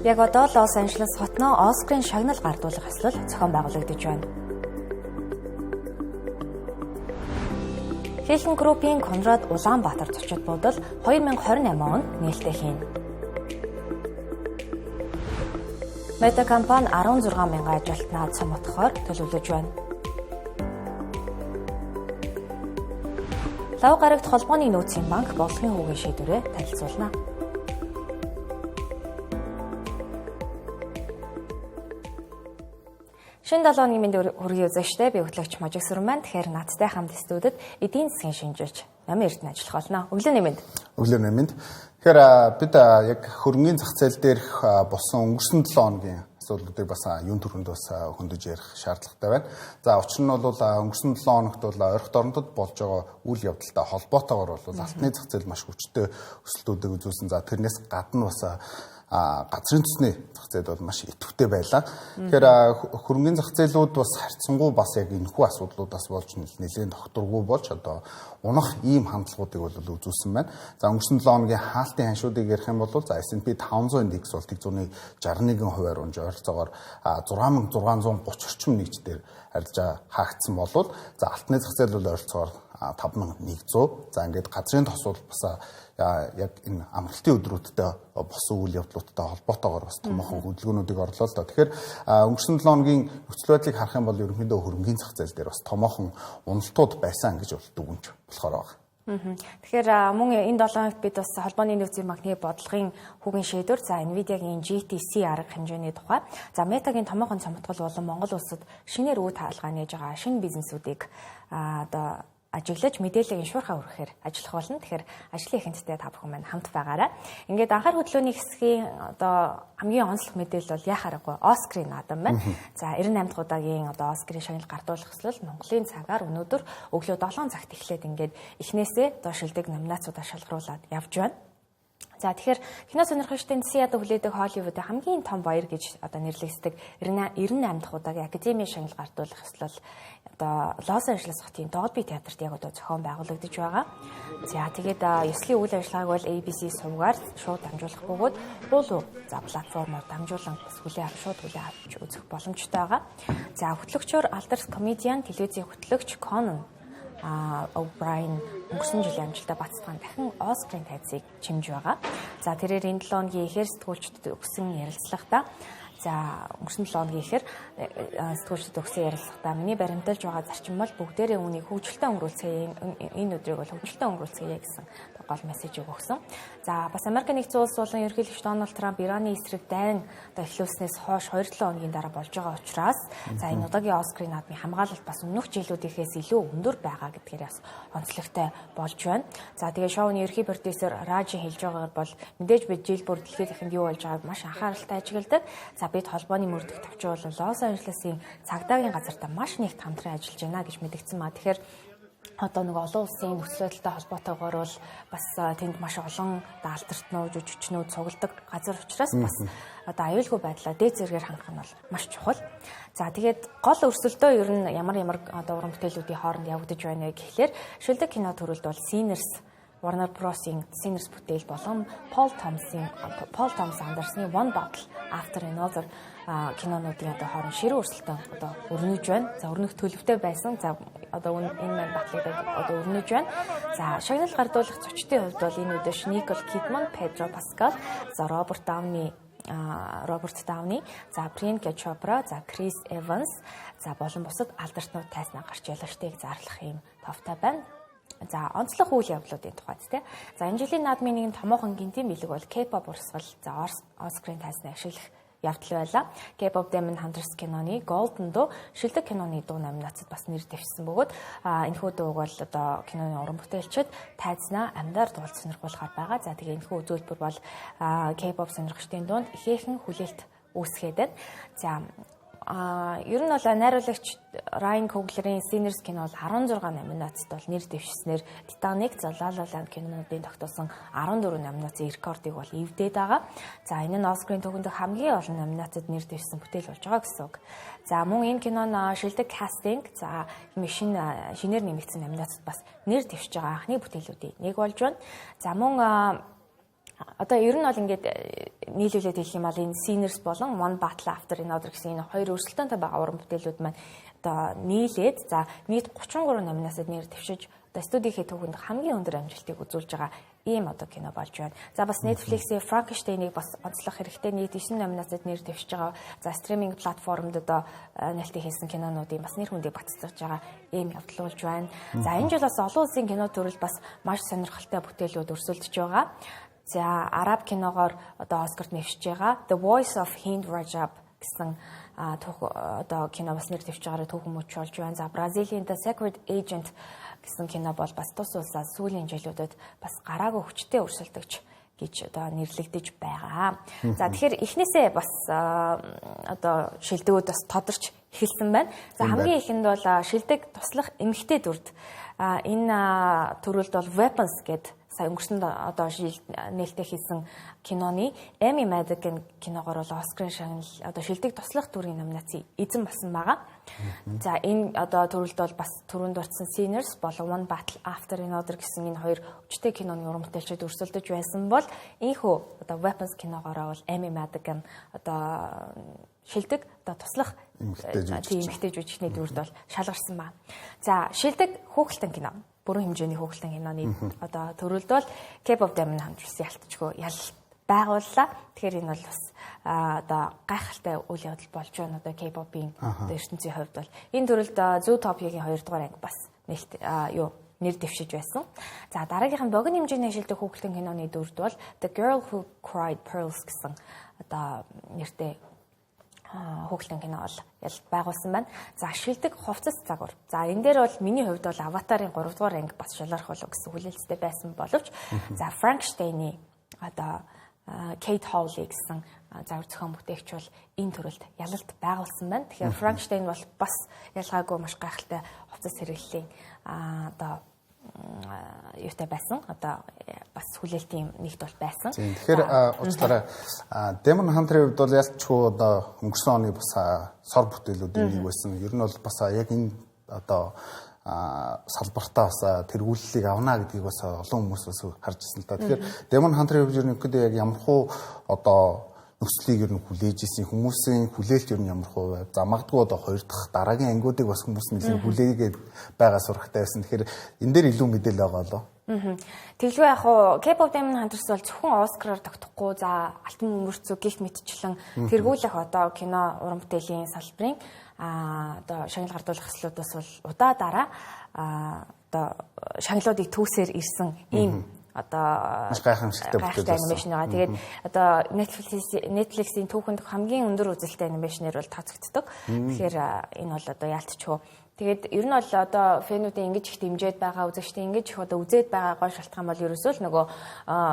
Яг одоо Лос Анжелес хотноо Оскарын шагнал гардуулах ёслол зохион байгуулагдаж байна. Hilton Group-ийн Конрад Улаанбаатар зочид буудал 2028 онд нээлттэй хийнэ. Meta компани 16 мянган ажилтнаа цомотгохоор төлөвлөж байна. Лав гарагт холбооны нөөцийн банк бодлогын хүүгийн шийдвэрээ танилцуулна. Шинэ 7 хоногийн мэнд хүргэе үзэгчдээ, би хөтлөгч Можиг Сүрэн байна. Тэгэхээр надтай хамт студид эдийн засгийн шинжилж Намын Эрдэнэ ажиллах болно. Өглөөний мэнд. Өглөөний мэнд. Тэгэхээр бид яг хөрөнгөний зах зээл дээрх болсон өнгөрсөн 7 хоногийн асуудлуудыг бас юун төрөнд бас хөндөж ярих шаардлагатай байна. За учир нь бол өнгөрсөн 7 хоногт бол ойрхот орондод болж байгаа үйл явдалтай холбоотойгоор бол алтны зах зээл маш хүчтэй өсөлтүүдийг үзүүлсэн. За тэрнээс гадна бас газрын төсний зах зээл бол маш идэвхтэй байлаа. Тэгэхээр хөрөнгөний зах зээлүүд бас харьцангуй бас яг энэхүү асуудлуудаас болж нэлээд тогтворгүй болж одоо унах ийм хандлагуудыг бол үзүүлсэн байна. За өнгөрсөн 7 хоногийн хаалтын ханшуудыг ярих юм бол за S&P 500 индекс бол 0.61% унж ойролцоогоор 6630 орчим нэгж дээр арилжаа хаагдсан болвол за алтны зах зээл бол ойролцоогоор 5100. За ингээд газрын тос бол бас яг энэ амралтын өдрүүдтэй болсон үйл явдлуудтай холбоотойгоор бас томоохон хөдөлгөөнүүдийг орлоо л доо. Тэгэхээр өнгөрсөн 7 хоногийн нөхцөл байдлыг харах юм бол ерөнхийдөө хөрөнгөний зах зээл дээр бас томоохон уналтууд байсан гэж бол дүгнж болохоор байгаа. Тэгэхээр мөн энэ 7 хоногт бид бас холбооны нөөцийн банкны бодлогын хүүгийн шийдвэр, за Nvidia-гийн GTC арга хэмжээний тухай, за Meta-гийн томоохон цомтгол болон Монгол улсад шинээр үе таалгаа нээж байгаа шинэ бизнесүүдийг одоо ажиглаж мэдээллийн шуурхаа өргөхээр ажиллах болно. Тэгэхээр ажлын ихэнхдээ та бүхэн маань хамт байгаарай. Ингээд анхаар хөдөлгөөний хэсгийн одоо хамгийн онцлог мэдээлэл бол яах аргагүй Оскарын наадам байна. За 98 дахь удаагийн одоо Оскарын шагнал гардуулах ёслол Монголын цагаар өнөөдөр өглөө 7 цагт эхлээд ингээд эхнээсээ одоо шилдэг номинацуудаа шалгаруулад явж байна. За тэгэхээр кино сонирхогчдын засгийн ядуу хүлээдэг Холливуудын хамгийн том баяр гэж одоо нэрлэгддэг 98 дахь удаагийн Академийн шагнал гардуулах ёслол одоо Лос Анжелес хотын Dolby театрт яг одоо зохион байгуулагдаж байгаа. За тэгээд ёслолын үйл ажиллагааг бол ABC сувгаар шууд дамжуулах бөгөөд Hulu за платформоор дамжуулан бас шууд хүлээн авч үзэх боломжтой байгаа. За хөтлөгчөөр алдарт комедиан, телевизийн хөтлөгч Conan O'Brien өнгөрсөн жилийн амжилтаа бацтгаан дахин Оскарын тайзыг чимж байгаа. За тэрээр энэ 7 хоногийн ихээр сэтгүүлчдэд өгсөн ярилцлагатаа за өнгөрсөн 7 хоногийн ихээр сэтгүүлчдэд өгсөн ярилцлагатаа миний баримталж байгаа зарчим бол бүгдээрээ үүнийг хөгжилтэй өнгөрүүлцгээе, энэ өдрийг бол хөгжилтэй өнгөрүүлцгээе гэсэн гол мессежийг өгсөн. За бас Америк нэгдсэн улс болон ерөнхийлөгч Дональд Трамп Ираны эсрэг дайн одоо эхлүүлснээс хойш 2-7 хоногийн дараа болж байгаа учраас за энэ удаагийн Оскарын наадмын хамгаалалт бас өмнөх жилүүдийнхээс илүү өндөр байгаа гэдгээр бас онцлогтой болж байна. За тэгээ шоуны ерөнхий продюсер Ражи хэлж байгаагаар бол мэдээж бид жил бүр дэлхийд дахинд юу болж байгааг маш анхааралтай ажигладаг. За бид холбооны мөрдөх товчон болон Лос Анжелесын цагдаагийн газартаа маш нэгт хамтран ажиллаж байна гэж мэдгдсэн ба. Тэгэхээр одоо нэг олон улсын нөхцөл байдалтай холбоотойгоор бол бас тэнд маш олон даалтартнууд, жүжигчнүүд цугладаг газар учраас бас одоо аюулгүй байдлаа дээд зэрэгээр хангах нь бол маш чухал. За тэгээд гол өрсөлдөө ер нь ямар ямар одоо уран бүтээлүүдийн хооронд явагдаж байна вэ гэхлээр шилдэг кино төрөлд бол Sinners, Warner Bros-ийн Sinners бүтээл болон Paul Thomas Anderson-ы One Battle After Another кинонуудын одоо хооронд ширүүн өрсөлдөөн одоо өрнөж байна. За өрнөх төлөвтэй байсан. За одоо энэ маань батлагдаад одоо өрнөж байна. За шагнал гардуулах зочдын хувьд бол энэ үдэш Никол Кидман, Педро Паскал, за Роберт Дауни, за Priyanka Chopra, за Крис Эванс, за болон бусад алдартнууд тайснаа гарч ялагчдыг зарлах юм товтой байна. За онцлог үйл явдлуудын тухайд тий. За энэ жилийн наадмын нэгэн томоохон гинтийн бэлэг бол K-pop урсгал за Оскарын тайзнаа ашиглах явдал байлаа. K-pop Demon Hunters киноны Golden дуу шилдэг киноны дуу номинацид бас нэр дэвшсэн бөгөөд энэхүү дууг бол одоо киноны уран бүтээлчид тайзнаа амьдаар дуулж сонирхуулахар байгаа. За тэгээ энэхүү үзүүлбэр бол K-pop сонирхчдын дунд ихээхэн хүлээлт үүсгээд байна. За ер нь бол найруулагч Ryan Coogler-ийн Sinners кино бол 16 номинацид бол нэр дэвшснээр Titanic, за La La Land кинонуудын тогтоосон 14 номинацийн рекордыг бол эвдээд байгаа. За энэ нь Оскарын түүхэнд хамгийн олон номинацид нэр дэвшсэн бүтээл болж байгаа гэсэн үг. За мөн энэ кино нь шилдэг кастинг, за шинээр нэмэгдсэн номинацид бас нэр дэвшиж байгаа анхны бүтээлүүдийн нэг болж байна. За мөн одоо ер нь бол ингээд Нийлүүлээд хэлэх юм бол энэ Sinners болон One Battle After Another гэсэн энэ хоёр өрсөлдөөнтэй байгаа уран бүтээлүүд маань одоо нийлээд, за, нийт 33 номинацид нэр дэвшиж, одоо студийнхээ түүхэнд хамгийн өндөр амжилтыг үзүүлж байгаа ийм одоо кино болж байна. За, бас Netflix-ийн Frankenstein-ыг бас онцлох хэрэгтэй. Нийт 9 номинацид нэр дэвшиж байгаа. За, стриминг платформд одоо нээлттэй хийсэн кинонуудын бас нэр хүндийг батцгааж байгаа ийм явдал болж байна. За, энэ жил бас олон улсын кино төрөл бас маш сонирхолтой бүтээлүүд өрсөлдөж байгаа. За, араб киногоор одоо Оскарт нэвшиж байгаа The Voice of Hind Rajab гэсэн түүх одоо кино бас нэр дэвшиж байгаараа түүхэн мөч болж байна. За, Бразилийн The Sacred Agent гэсэн кино бол бас тус улсаас сүүлийн жилүүдэд бас гараагүй хүчтэй өрсөлдөгч гэж одоо нэрлэгдэж байгаа. За, тэгэхээр эхнээсээ бас одоо шилдэгүүд бас тодорч эхэлсэн байна. За, хамгийн эхэнд бол шилдэг туслах эмэгтэй дүрд энэ төрөлд бол Weapons гэдэг сая өнгөрсөн одоо жил нээлттэй хийсэн киноны Amy Madigan киногоор бол Оскарын шагнал одоо шилдэг туслах дүрийн номинаци эзэн болсон байгаа. За, энэ одоо төрөлд бол бас түрүүнд дурдсан Sinners болон One Battle After Another гэсэн энэ хоёр хүчтэй киноны уран бүтээлчид өрсөлдөж байсан бол ийнхүү одоо Weapons киногоороо бол Amy Madigan одоо шилдэг одоо туслах эмэгтэй жүжигчний дүрд бол шалгарсан байна. За, шилдэг хүүхэлтэн кино, бүрэн хэмжээний хүүхэлтэн киноны одоо төрөлд бол K-pop Demon Hunters ялтчгүй ялалт байгууллаа. Тэгэхээр энэ бол бас одоо гайхалтай үйл явдал болж байна. Одоо K-pop-ийн одоо ертөнцийн хувьд бол энэ төрөлд Zootopia-гийн 2 дугаар анги бас нээлт юу нэр дэвшиж байсан. За, дараагийнх нь богино хэмжээний шилдэг хүүхэлтэн киноны дүрд бол The Girl Who Cried Pearls гэсэн одоо нэртэй хүүхэлтэн кино бол ялалт байгуулсан байна. За, шилдэг хувцас загвар. За, энэ дээр бол миний хувьд бол Аватарын 3 дугаар анги бас шалгарах болов гэсэн хүлээлттэй байсан боловч, за, Frankenstein-ы одоо Кейт Хоули гэсэн загвар зохион бүтээгч бол энэ төрөлд ялалт байгуулсан байна. Тэгэхээр Frankenstein бол бас ялгаагүй маш гайхалтай хувцас хэрэглэлийн одоо юутай байсан. Одоо бас хүлээлтийн нэгт бол байсан. Тэгэхээр уучлаарай. Demon Hunter-ийн хувьд бол ялчгүй одоо өнгөрсөн оны бас сор бүтээлүүдийн нэг байсан. Ер нь бол бас яг энэ одоо салбартаа бас тэргүүллийг авна гэдгийг бас олон хүмүүс бас харж ирсэн л да. Тэгэхээр Demon Hunter-ийн хувьд ерөнхийдөө яг ямархуу одоо нөхцөлийг ер нь хүлээж исэн, хүмүүсийн хүлээлт ер нь ямар хуу байв? За, магадгүй одоо хоёр дахь дараагийн ангиудыг бас хүмүүс нэлээд хүлээгээд байгаа сурагтай байсан. Тэгэхээр энэ дээр илүү мэдээлэл байгаа болоо. Тэглгүй яг хуу K-pop Demon Hunters бол зөвхөн Оскараар тогтохгүй, за, алтан мөрцөг гих мэтчлэн тэргүүлэх одоо кино уран бүтээлийн салбарын одоо шагнал гардуулах ёслуудаас бол удаа дараа одоо шагналуудыг түүсээр ирсэн ийм одоо маш гайхамшигтай бүтээл animation байгаа. Тэгээд одоо Netflix-ийн түүхэнд хамгийн өндөр үзэлтэй animation ээр бол тооцогддог. Тэгэхээр энэ бол одоо яалтчгүй. Тэгээд ер нь бол одоо fan үүдийн ингэж их дэмжиж байгаа, үзэгчдийн ингэж их одоо үзээд байгаа гол шалтгаан бол ерөөсөө л нөгөө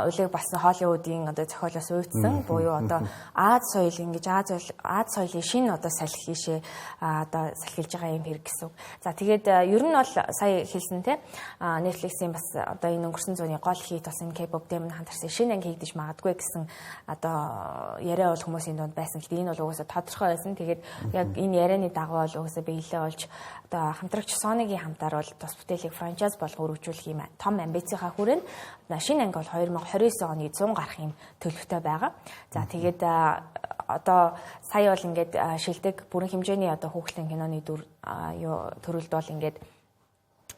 улиг болсон Холливуудын одоо зохиолоос уйдсан буюу одоо Ази соёл, ингэж Ази соёлын шинэ одоо салхи хийшээ одоо салхилж байгаа юм хэрэг гэсэн үг. За, тэгээд ер нь бол сая хэлсэн те Netflix-ийн бас одоо энэ өнгөрсөн зууны гол хит бас энэ K-pop Demon Hunters-ийн шинэ анги хийгдэж магадгүй гэсэн одоо яриа бол хүмүүсийн дунд байсан. Гэхдээ энэ бол угаасаа тодорхой байсан. Тэгээд яг энэ ярианы дагуу бол угаасаа биелээ болж одоо хамтрагч Sony-гийн хамтаар бол тус бүтээлийг franchise болгон өргөжүүлэх юм том амбицийнхаа хүрээнд шинэ анги бол 2029 оны 100 гарах юм төлөвтэй байгаа. За, тэгээд одоо сая бол ингээд шилдэг бүрэн хэмжээний одоо хүүхэлтэн киноны дүр юу төрөлд бол ингээд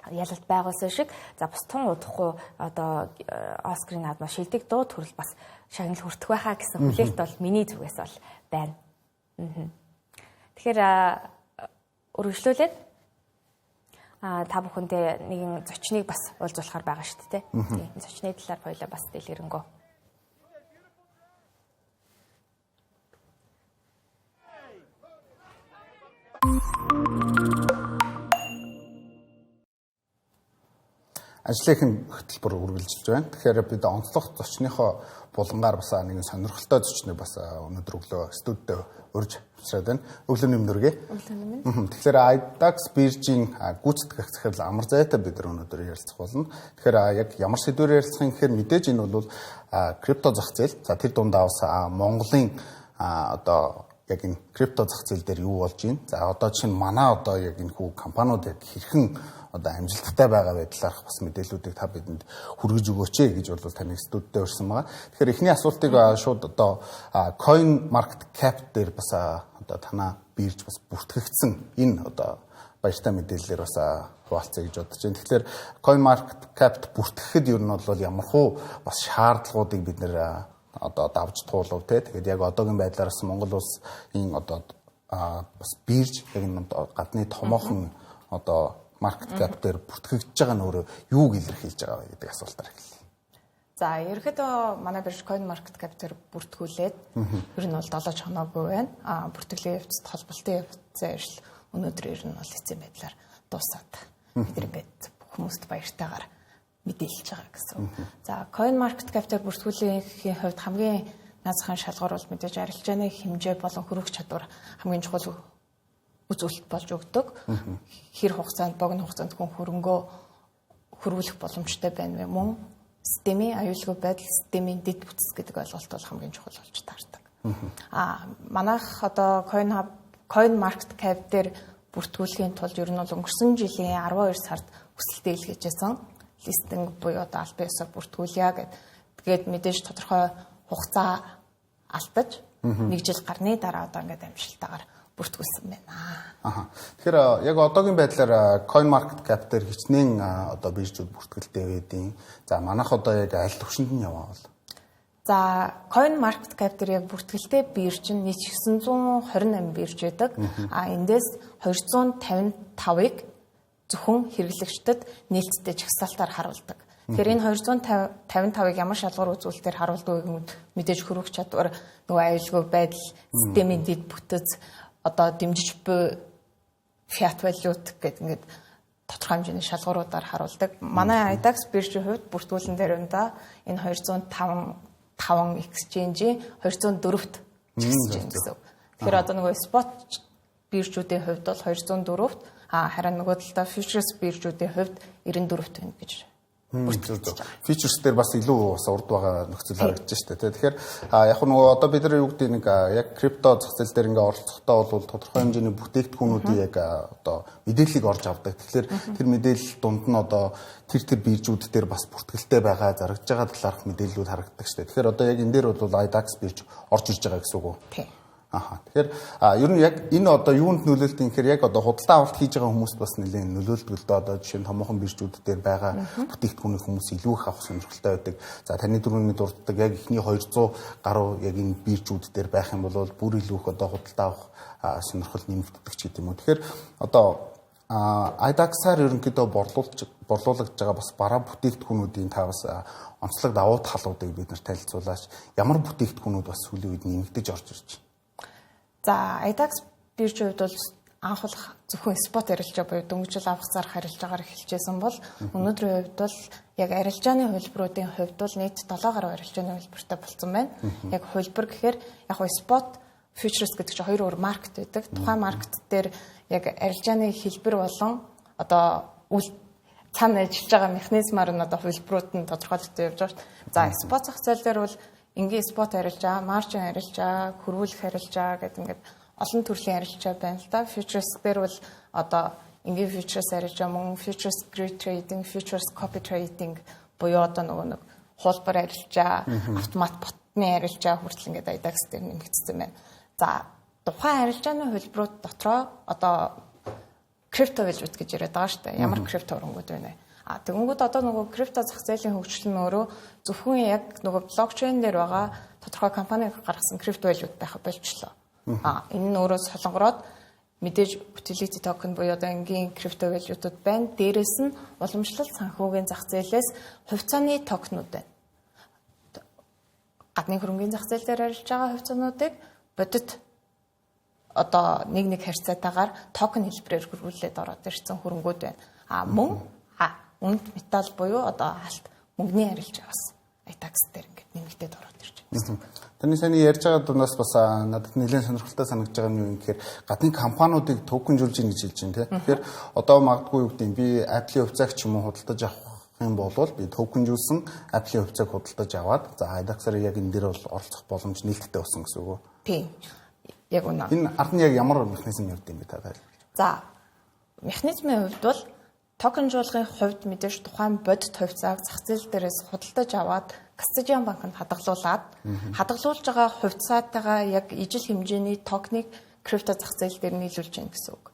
ялалт байгуулсан шиг, за, бас тун удахгүй одоо Оскарын наадмаа шилдэг дуу төрөл бас шагнал хүртэх байхаа гэсэн хүлээлт бол миний зүгээс бол байна. Тэгэхээр өргөжлүүлээд та бүхэндээ нэгэн зочныг бас уулзуулахар байгаа шүү дээ. Тийм, зочны талаар хоёлаа бас дэлгэрэнгүй. Ажлын хөтөлбөр үргэлжилж байна. Тэгэхээр бид онцлог зочныхоо булангаар бас нэгэн сонирхолтой зочныг бас өнөөдөр өглөө студид урьж авчираад байна. Өглөөний мэнд хүргэе. Өглөөний мэнд. Тэгэхээр IDAX биржийн гүйцэтгэх захирал Амар Заяатай бид нар өнөөдөр ярилцах болно. Тэгэхээр яг ямар сэдвээр ярилцах юм гэхээр мэдээж энэ бол крипто зах зээл. За, тэр дундаа бас Монголын одоо яг энэ крипто зах зээл дээр юу болж байна? За, одоо чинь манай одоо яг энэ хүү компаниуд яг хэрхэн одоо амжилттай байгаа байдлаарх бас мэдээллүүдийг та бидэнд хүргэж өгөөч гэж бол таныг студидтэй урьсан байгаа. Тэгэхээр эхний асуултыг шууд одоо Coin Market Cap дээр бас одоо танаа бирж бас бүртгэгдсэн энэ одоо баяртай мэдээллээр бас хуваалцъя гэж бодож байна. Тэгэхээр Coin Market Cap бүртгэхэд ер нь бол ямар хуу бас шаардлагуудыг бид нэр одоо давж туулав те. Тэгээд яг одоогийн байдлаар бас Монгол улсын одоо бас бирж яг энэ гадны томоохон одоо market cap дээр бүртгэгдэж байгаа нь өөрөө юуг илэрхийлж байгаа вэ гэдэг асуултаар эхэллээ. За, ерөөхдөө манай бирж Coin Market Cap дээр бүртгүүлээд ер нь бол 7 хоноогүй байна. Бүртгэлийн явцад холболтын явцын ажил өнөөдөр ер нь бол эцсийн байдлаар дуусаад бид ингээд хүмүүст баяртайгаар мэдээлж байгаа гэсэн. За, Coin Market Cap дээр бүртгүүлийн хувьд хамгийн наазахын шалгуур бол мэдээж арилжааны хэмжээ болон хөрвөх чадвар хамгийн чухал үзүүлэлт болж өгдөг. Хэр хугацаанд, богино хугацаанд хүн хөрөнгөө хөрвүүлэх боломжтой байна вэ? Мөн системийн аюулгүй байдал, системийн дэд бүтэц гэдэг ойлголт бол хамгийн чухал болж таардаг. Манайх одоо Coin Market Cap дээр бүртгүүлэхийн тулд ер нь бол өнгөрсөн жилийн 12 сард хүсэлтээ илгээжсэн. Listing буюу одоо албан ёсоор бүртгүүлье гэд. Тэгээд мэдээж тодорхой хугацаа алдаж, нэг жил гарны дараа одоо ингээд амжилттайгаар бүртгүүлсэн байна. Тэгэхээр яг одоогийн байдлаар Coin Market Cap дээр хичнээн одоо биржүүд бүртгэлтэй байдیں۔ За, манайх одоо яг аль түвшинд нь яваа бол? За, Coin Market Cap дээр яг бүртгэлтэй бирж нь нийт 928 бирж байдаг. Эндээс 255-ыг зөвхөн хэрэглэгчдэд нээлттэй жагсаалтаар харуулдаг. Тэгэхээр энэ 255-ыг ямар шалгуур үзүүлэлтээр харуулдаг вэ гэвэл мэдээж хөрвөх чадвар, нөгөө аюулгүй байдал, системийн дэд бүтэц, одоо дэмжиж буй fiat валют гэдэг ингээд тодорхой хэмжээний шалгууруудаар харуулдаг. Манай IDAX биржийн хувьд бүртгүүлэн дээр ундаа энэ 205 exchange-ийн 204-т жагсаж байна гэсэн үг. Тэгэхээр одоо нөгөө spot биржүүдийн хувьд бол 204-т, харин нөгөө талдаа futures биржүүдийн хувьд 94-т байна гэж. Futures дээр бас илүү бас урд байгаа нөхцөл харагдаж шүү дээ. Тэгэхээр яг нөгөө одоо бид нар юу гэдэг нэг яг крипто зах зээл дээр ингээ оролцохдоо бол тодорхой хэмжээний бүтээгдэхүүнүүдийн яг одоо мэдээллийг орж авдаг. Тэгэхээр тэр мэдээлэл дунд нь одоо тэр биржүүд дээр бас бүртгэлтэй байгаа, зарагдж байгаа талаарх мэдээллүүд харагддаг шүү дээ. Тэгэхээр одоо яг энэ дээр бол IDAX бирж орж ирж байгаа гэсэн үг үү? Тийм. Тэгэхээр ер нь яг энэ одоо юунд нөлөөлдөг юм гэхээр яг одоо худалдаа авалт хийж байгаа хүмүүст бас нэлээд нөлөөлдөг л доо. Одоо жишээ нь томоохон биржүүд дээр байгаа бүтээгдэхүүнийг хүмүүс илүү их авах сонирхолтой байдаг. За, таны түрүүний дурддаг яг эхний 200 гаруй яг энэ биржүүд дээр байх юм бол бүр илүү их одоо худалдаа авах сонирхол нэмэгддэг ч гэдэг юм уу. Тэгэхээр одоо IDAX-аар ерөнхийдөө борлуулагдж байгаа бас бараа бүтээгдэхүүнүүдийн та бас онцлог давуу талуудыг бид нар танилцуулаач. Ямар бүтээгдэхүүнүүд бас сүүлийн үед нэмэгдэж орж ирж байна? За, IDAX биржийн хувьд бол анх бол зөвхөн spot арилжаа буюу дөнгөжл авах зарах арилжаагаар эхэлжсэн бол өнөөдрийн хувьд бол яг арилжааны хувилбаруудын хувьд бол нийт 7 гаруй арилжааны хувилбартай болсон байна. Яг хувилбар гэхээр яг хөө spot, futures гэдэг чинь хоёр өөр market байдаг. Тухайн market дээр яг арилжааны хэлбэр болон одоо үл цаана ажиллаж байгаа механизмаар нь одоо хувилбарууд нь тодорхойлогдсон явж байгаа шүү дээ. За, spot зах зээл дээр бол энгийн spot арилжаа, margin арилжаа, хөрвүүлэх арилжаа гэдэг ингээд олон төрлийн арилжаа байна л да. Futures дээр бол одоо энгийн futures арилжаа, мөн futures grid trading, futures copy trading буюу одоо нөгөө нэг хуулбар арилжаа, автомат ботны арилжаа хүртэл ингээд IDAX дээр нэмэгдсэн байна. За, тухайн арилжааны хувилбарууд дотроо одоо крипто валют гэж яриад байгаа шүү дээ. Ямар крипто хөрөнгүүд байна вэ? Тэгэнгүүт одоо нөгөө крипто зах зээлийн хөгжил нь өөрөө зөвхөн яг нөгөө блокчейн дээр байгаа тодорхой компани гаргасан крипто валют байх болчлоо. Энэ нь өөрөө солонгороод мэдээж utility token буюу одоо энгийн крипто валютууд байна. Дээрээс нь уламжлалт санхүүгийн зах зээлээс хувьцааны токенууд байна. Гадны хөрөнгөний зах зээл дээр арилж байгаа хувьцаануудыг бодит одоо нэг нэг харьцаатайгаар токен хэлбэрээр хөрвүүлээд ороод ирсэн хөрөнгүүд байна. Мөн үнэт металл буюу одоо алт мөнгөний арилжаа бас IDAX дээр ингээд нэмэгдээд ороод ирж байна. Таны саяны ярьж байгаа дундаас бас надад нэлээд сонирхолтой санагдж байгаа нь юу юм гэхээр гадны компаниудыг токенжуулж гин гэж хэлж байна тийм. Тэгэхээр одоо магадгүй юу гэдэг би Apple-ийн хувьцааг ч юм уу худалдаж авах юм бол би токенжуулсан Apple-ийн хувьцааг худалдаж аваад, за, IDAX-аар яг энэ дээр бол оролцох боломж нээлттэй болсон гэсэн үг үү? Тийм. Яг үнэ. Энэ ард нь яг ямар механизм явд юм бэ, та тайлбарлаж. За, механизмын хувьд бол Токенжуулгын хувьд мэдээж тухайн бодит хувьцааг зах зээл дээрээс худалдаж аваад Custodian банкнд хадгалуулад хадгалуулж байгаа хувьцаатайгаа яг ижил хэмжээний токеныг крипто зах зээл дээр нийлүүлж байна гэсэн үг.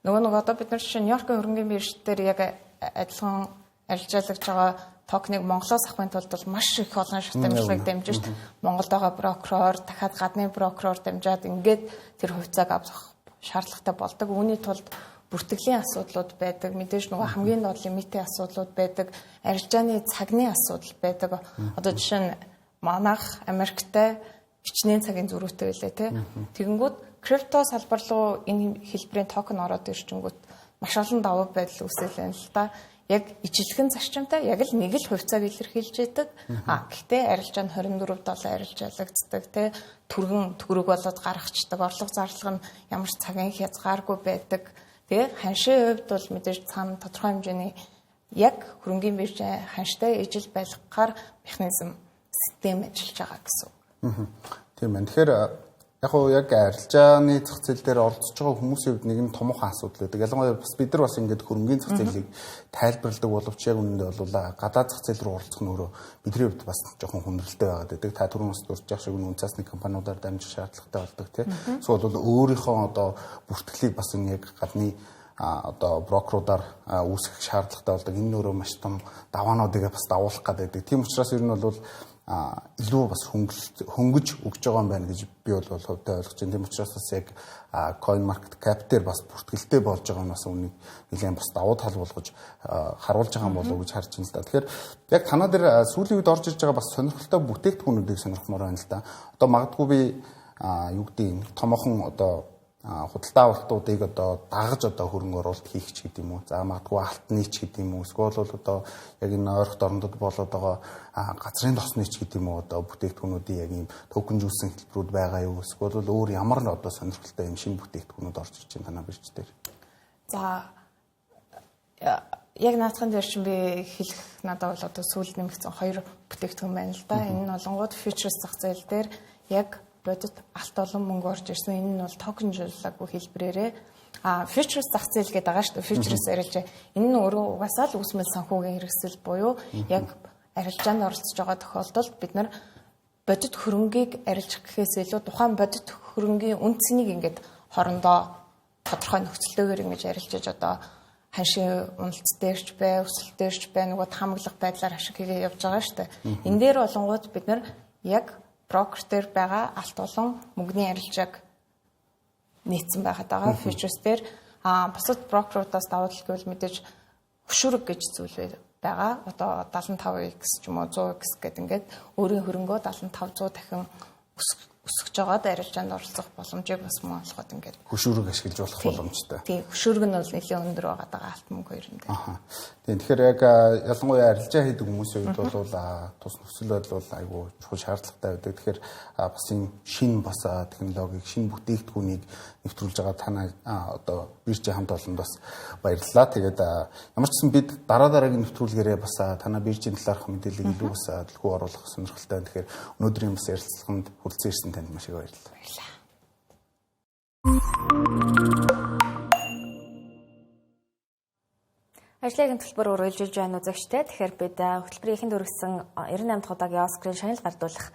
Нөгөө нэг одоо бид нар жишээ Нью-Йоркийн хөрөнгийн бирж дээр яг адилхан арилжаалагж байгаа токеныг Монголоос авахын тулд бол маш их олон шат амжилтыг дамжиж шүү дээ. Монголд байгаа брокероор, дахиад гадны брокероор дамжаад ингээд тэр хувьцааг авах шаардлагатай болдог. Үүний тулд бүртгэлийн асуудлууд байдаг. Мэдээж нөгөө хамгийн доод лимитийн асуудлууд байдаг. Арилжааны цагны асуудал байдаг. Одоо жишээ нь манайх Америктай хичнээн цагийн зөрүүтэй байлаа тий. Тэгэнгүүт крипто салбар руу энэ хэлбэрийн токен ороод ирчингүүт маш олон давуу байдал үүсэл байна л да. Яг ижилхэн зарчимтай яг л нэг л хувьцааг илэрхийлж яадаг. Гэхдээ арилжаа нь 24 доллар арилжаалагддаг тий. Түргэн төгрөг болоод гаргацдаг. Орлого зарлага нь ямар ч цагийн хязгааргүй байдаг. Тэгээ ханшийн хувьд бол мэдээж цаана тодорхой хэмжээний яг хөрөнгийн биржийн ханштай ижил байлгахаар механизм систем ажиллаж байгаа гэсэн үг. Тийм байна. Тэгэхээр яг уу яг арилжааны зах зээл дээр оролцож байгаа хүмүүсийн хувьд нэг нь томоохон асуудал байдаг. Ялангуяа бас бид нар бас ингээд хөрөнгийн зах зээлийг тайлбарладаг боловч яг үнэндээ бол гадаад зах зээл рүү оролцох нь өөрөө бидний хувьд бас жоохон хүндрэлтэй байгаад байдаг. Та түрүүн бас дурдж явах шиг үнэ цаасны компаниудаар дамжих шаардлагатай болдог тий. Эсвэл бол өөрийнхөө одоо бүртгэлийг бас энэ яг гадны одоо брокеруудаар үүсгэх шаардлагатай болдог. Энэ нь өөрөө маш том даваануудыг бас дагуулах гэдэг. Тийм учраас ер нь бол илүү бас хөнгөж өгж байгаа юм байна гэж би бол хувьдаа ойлгож байна. Тийм учраас бас яг coin market cap дээр бас бүртгэлтэй болж байгаа нь бас үүнийг нэлээд бас давуу тал болгож харуулж байгаа юм болов уу гэж харж байна л да. Тэгэхээр яг танаа дээр сүүлийн үед орж ирж байгаа бас сонирхолтой бүтээгдэхүүнүүдийг сонирхмоор байна л да. Одоо магадгүй би юу гэдэг томоохон одоо худалдаа авалтуудыг одоо дагаж одоо хөрөнгө оруулалт хийх ч гэдэг юм уу. За магадгүй алтны ч гэдэг юм уу. Эсвэл бол одоо яг энэ ойрхот орондод болоод байгаа газрын тосны ч гэдэг юм уу одоо бүтээгдэхүүнүүдийн яг ийм токенжүүлсэн хэлбэрүүд байгаа юу? Эсвэл бол өөр ямар н одоо сонирхолтой юм шинэ бүтээгдэхүүнүүд орж ирж байна танаа бирж дээр. За яг наадхан дээр чинь би хэлэх надад бол одоо сүүлд нэмэгдсэн хоёр бүтээгдэхүүн байна л да. Энэ нь болонгууд futures зах зээл дээр яг бодит алт болон мөнгө орж ирсэн. Энэ нь бол токенжуулаагүй хэлбэрээрээ futures зах зээл гэдэг байгаа шүү дээ. Futures арилжаа. Энэ нь өөрөө угаасаа л үүсмэл санхүүгийн хэрэгсэл буюу яг арилжаанд оролцож байгаа тохиолдолд бид нар бодит хөрөнгийг арилжах гэхээс илүү тухайн бодит хөрөнгийн үнэ цэнийг ингээд хоорондоо тодорхой нөхцөлтэйгээр ингэж арилжаж одоо ханшийн уналт дээрч бай, өсөлт дээрч бай нөгөө таамаглах байдлаар ашиг хийгээ явж байгаа шүү дээ. Энэ дээр болонгууд бид нар яг брокер дээр байгаа алт болон мөнгөний арилжааг нийцсэн байгаад байгаа. Futures дээр бусад брокеруудаас давуу тал гэвэл мэдээж хөшүүрэг гэж зүйл байгаа. Одоо 75x ч юм уу 100x гэдэг ингээд өөрийн хөрөнгөө 75 100 дахин өсгөж байгаад арилжаанд оролцох боломжийг бас мөн олгоод ингээд хөшүүрэг ашиглаж болох боломжтой. Тийм, хөшүүрэг нь бол нэлээд өндөр байгаа даа алт мөнгө хоёрын дээр. Тийм, тэгэхээр яг ялангуяа арилжаа хийдэг хүмүүсийн хувьд бол тус нөхцөл байдал бол айгүй чухал шаардлагатай байдаг. Тэгэхээр бас энэ шинэ бас технологиг, шинэ бүтээгдэхүүнийг нэвтрүүлж байгаа танай одоо биржийн хамт олонд бас баярлалаа. Тэгээд ямар ч гэсэн бид дараа дараагийн нэвтрүүлгээрээ бас танай биржийн талаарх мэдээллийг илүү бас төлхөө оруулах сонирхолтой байна. Тэгэхээр өнөөдрийн бас ярилцлаганд хүрэлцэн ирсэн танд маш их баярлалаа. Баярлалаа. Ажлын төлбөр үргэлжилж байна үзэгчтэй. Тэгэхээр бид хөтөлбөрийн эхэнд өргөсөн 98 дахь удаагийн Оскарын шагнал гардуулах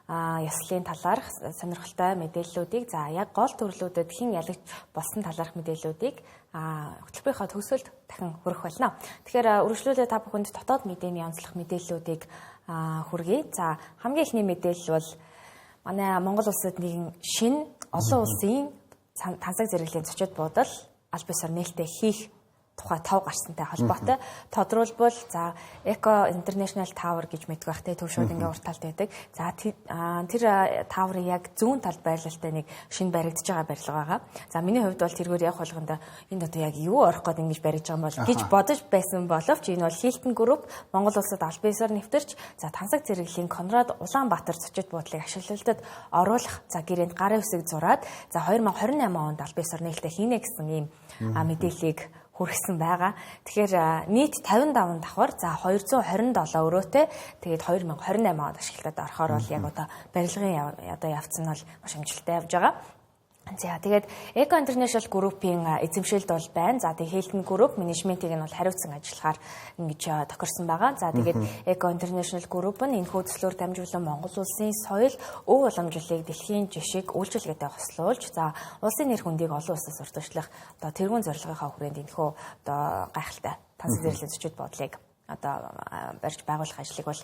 ёслолын талаарх сонирхолтой мэдээллүүдийг за яг гол төрлүүдэд хэн ялагч болсон талаарх мэдээллүүдийг хөтөлбөрийнхөө төгсгөлд дахин хүргэх болно. Тэгэхээр үргэлжлүүлээ та бүхэнд дотоод мэдээний онцлог мэдээллүүдийг хүргэе. За хамгийн эхний мэдээлэл бол манай Монгол улсад нэгэн шинэ олон улсын тансаг зэрэглэлийн зочид буудал аль бисаар нээлттэй хийх тухай тов гарсантай холбоотой. Тодруулбал за Eco International Tower гэж мэддэг байх те төв шууд ингээ урт талд байдаг. За тэр tower-ын яг зүүн талд байрлалтай нэг шинэ баригдаж байгаа барилга байгаа. За миний хувьд бол тэргээр явах болгонд энд одоо яг юу орох гээд ингэж баригдаж байгаа юм бол гэж бодож байсан боловч энэ бол Hilton Group Монгол улсад аль биесээр нэвтэрч за тансаг зэрэглэлийн Конрад Улаанбаатар зочид буудлыг ашиглалтад оруулах за гэрээнд гарын үсэг зураад за 2028 онд аль биесээр нээлттэй хийнэ гэсэн ийм мэдээллийг хүргэсэн байгаа. Тэгэхээр нийт 55 давхар за 227 өрөөтэй тэгээд 2028 онд ашиглалтад орохоор бол яг одоо барилгын одоо явц нь бол маш амжилттай явж байгаа. За тэгээд Eco International Group-ийн эзэмшилд бол байна. За тэгээд Hilton Group менежментийг нь бол хариуцсан ажиллахаар ингэж тохирсон байгаа. За тэгээд Eco International Group нь энэхүү төслөөр дамжуулан Монгол улсын соёл, өв уламжлалыг дэлхийн жишг үйлчилгээтэй хослуулж, за улсын нэр хүндийг олон улсаас уртасчлах одоо тэргуун зорилгынхаа хүрээнд энэхүү одоо гайхалтай тансаг зэрэглэлийн зочид буудлыг одоо барьж байгуулах ажлыг бол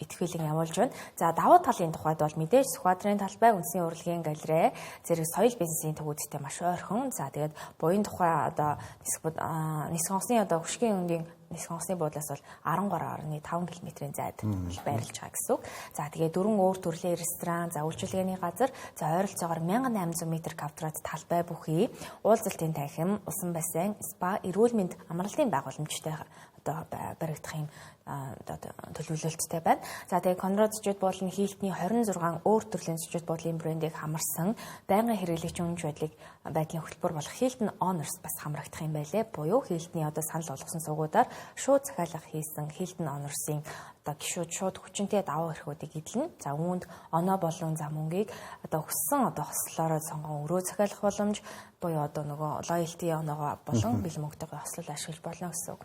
идэвхжүүлэн явуулж байна. За давуу талын тухайд бол мэдээж Сүхбаатарын талбай, үндэсний урлагийн галерей, зэрэг соёл бизнесийн төвүүдтэй маш ойрхон. За тэгээд буян тухай одоо нисэх онгоцны одоо хөшгийн өнгийн нисэх онгоцны буудлаас бол 13.5 км-ийн зайд байрлаж байгаа гэсэн үг. За тэгээд дөрвөн өөр төрлийн ресторан, за үйлчилгээний газар, за ойролцоогоор 1800 м квадрат талбай бүхий уулзалтын танхим, усан бассейн, спа, эрүүл мэнд амралтын байгууламжтай одоо баригдах юм одоо төлөвлөлттэй байна. За тэгээ Конрад зочид буудлын Хилтний 26 өөр төрлийн зочид буудлын брендийг хамарсан байнгын хэрэглэгч үнэнч байдлын хөтөлбөр болох Hilton Honors бас хамрагдах юм байлээ. Буюу Хилтний одоо санал болгосон сувгуудаар шууд захиалга хийсэн Hilton Honors-ын одоо гишүүд шууд хүчинтэй давуу эрхүүдийг эдлэнэ. За үүнд оноо болон зам мөнгийг одоо хүссэн одоо хослолоороо сонгон өрөө захиалах боломж буюу одоо нөгөө loyalty оноогоо болон бэлэн мөнгөтэйгээ хослол ашиглаж болно гэсэн үг.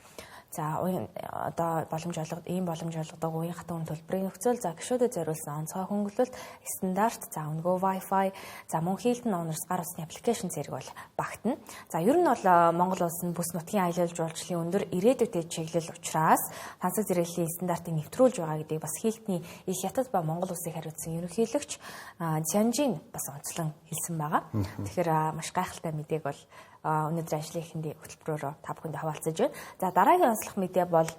За одоо боломж олгод ийм боломж олгодог уян хатан үн төлбөрийн нөхцөл, за гишүүдэд зориулсан онцгой хөнгөлөлт, стандарт, за үнэгүй Wi-Fi, за мөн Hilton Honors гар утасны аппликейшн зэрэг бол багтана. За ер нь бол Монгол улс нь бүс нутгийн аялал жуулчлалын өндөр ирээдүйтэй чиглэл учраас тансаг зэрэглэлийн стандартыг нэвтрүүлж байгаа гэдгийг бас Hilton-ий их хятад ба Монгол улсыг хариуцсан ерөнхийлөгч Цянжин бас онцлон хэлсэн байгаа. Тэгэхээр маш гайхалтай мэдээг бол өнөөдөр ажлын эхэндээ хөтөлбөрөөрөө та бүхэндээ хаваалцаж байна. За дараагийн онцлог мэдээ бол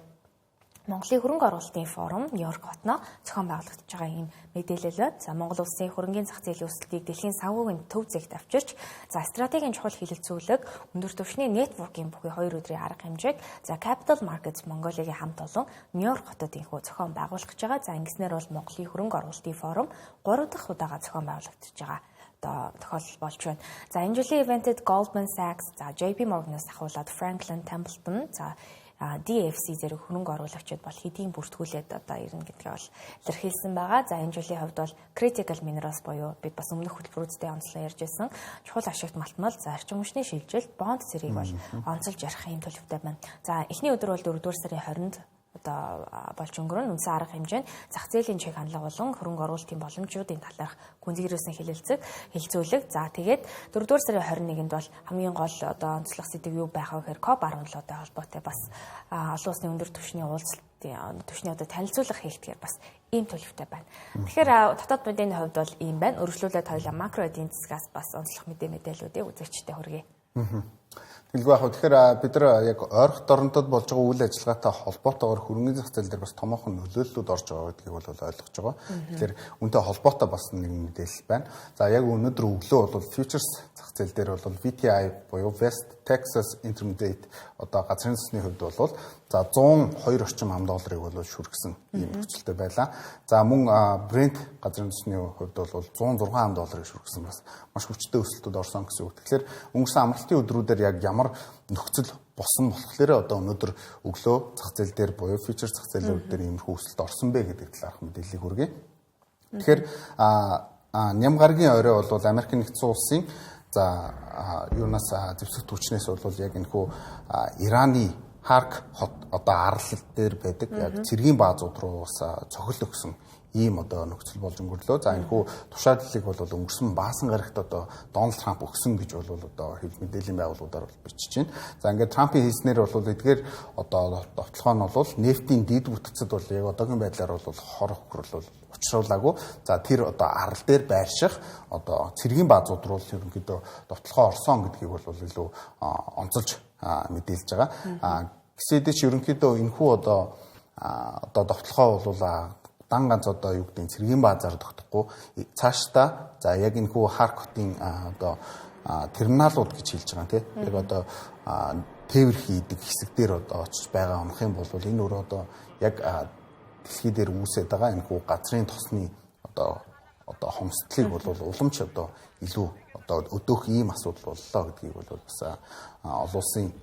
Монголын хөрөнгө оруулалтын форум Нью-Йорк хотноо зохион байгуулагдаж байгаа ийм мэдээлэл байна. За Монгол улсын хөрөнгийн зах зээлийн өсөлтийг дэлхийн санхүүгийн төв зэгт авчирч, за стратегийн чухал хэлэлцүүлэг, өндөр түвшний нэтворкийн бүхий 2 өдрийн арга хэмжээг за Capital Markets Mongolia-гийн хамт олон Нью-Йорк хотод инхүү зохион байгуулах гэж байгаа. За ингэснээр бол Монголын хөрөнгө оруулалтын форум 3 дахь удаага зохион байгуулагдаж байгаа одоо тохиолдол болж байна. За энэ жилийн ивентэд Goldman Sachs, за JP Morgan-аас ахуулаад Franklin Templeton, за DFC зэрэг хөрөнгө оруулагчид бол хэдийн бүртгүүлээд одоо ирнэ гэдгээ бол илэрхийлсэн байгаа. За энэ жилийн хувьд бол critical minerals буюу бид бас өмнөх хөтөлбөрүүдтэй онцлон ярьж байсан чухал ашигт малтмал, за эрчим хүчний шилжилт, бонд зэргийг бол онцолж ярих юм төлөвтэй байна. За эхний өдөр бол 4-р сарын 20-нд одоо болж өнгөрөн үндсэн арга хэмжээ нь зах зээлийн чиг хандлага болон хөрөнгө оруулалтын боломжуудын талаарх гүнзгийрүүлсэн хэлэлцүүлэг. За тэгээд 4-р сарын 21-нд бол хамгийн гол одоо онцлог сэдэв юу байх вэ гэхээр COP17-тай холбоотой бас олон улсны өндөр түвшний уулзалтын түвшний одоо танилцуулга хийхгээр бас ийм төлөвтэй байна. Тэгэхээр дотоод мэдээний хувьд бол ийм байна. Өргөжлүүлээд хоёлаа макро эдийн засгаас бас онцлог мэдээллүүдийг үзэгчдэд хүргэе. Тэгэлгүй яг тэгэхээр бид нар яг ойрхон дорнодод болж байгаа үйл ажиллагаатай холбоотойгоор хөрөнгөний зах зээл дээр бас томоохон нөлөөллүүд орж байгаа гэдгийг бол ойлгож байгаа. Тэгэхээр үүнтэй холбоотой бас нэг мэдээлэл байна. За яг өнөөдөр өглөө бол futures зах зээл дээр бол WTI буюу West Texas Intermediate одоо газрын цэсний хувьд бол за 102 орчим ам долларыг бол шүргсэн ийм нөхцөлтэй байлаа. За мөн Brent газрын цэсний хувьд бол 106 ам долларыг шүргсэн, бас маш хүчтэй өсөлтөд орсон гэсэн үг. Тэгэхээр өнгөрсөн амралтын өдрүүдээр яг ямар нөхцөл босон болохоор одоо өнөөдөр өглөө зах зээл дээр буюу futures зах зээлүүд дээр иймэрхүү өсөлт орсон бэ гэдэг талаарх мэдээллийг хүргэе. Тэгэхээр ням гарагийн орой бол Америк нэгдсэн улсын за юунаас зэвсэг түвшнээс бол яг энэхүү Ираны Харк хот одоо арал дээр байдаг яг цэргийн баазууд руу бас цохил өгсөн ийм одоо нөхцөл болж өнгөрлөө. За энэхүү тушааллыг бол өнгөрсөн баасан гарагт одоо Дональд Трамп өгсөн гэж бол одоо хэвлэл мэдээллийн байгууллагуудаар бол бичиж байна. За ингээд Трампын хэлснээр бол эдгээр одоо довтлогоо нь бол нефтийн дид бүтцэд бол яг одоогийн байдлаар бол хор хөхрөл бол учруулаагүй. За тэр одоо арал дээр байрших одоо цэргийн баазууд руу ерөнхийдөө довтлогоо орсон гэдгийг бол илүү онцолж мэдээлж байгаа. Гэсэдээ ч ерөнхийдөө энэхүү одоо довтлогоо бол дан ганц одоо юу гэдэг цэргийн баазаар тогтохгүй цаашдаа за яг энэхүү Харк хотын одоо терминалууд гэж хэлж байгаа тийм яг одоо тээвэр хийдэг хэсэг дээр одоо очиж байгаа унах юм бол энэ өөрөө одоо яг дэлхий дээр үүсээд байгаа энэхүү газрын тосны одоо хомсдлыг бол уламж одоо илүү одоо өдөөх ийм асуудал боллоо гэдгийг бол бас олон улсын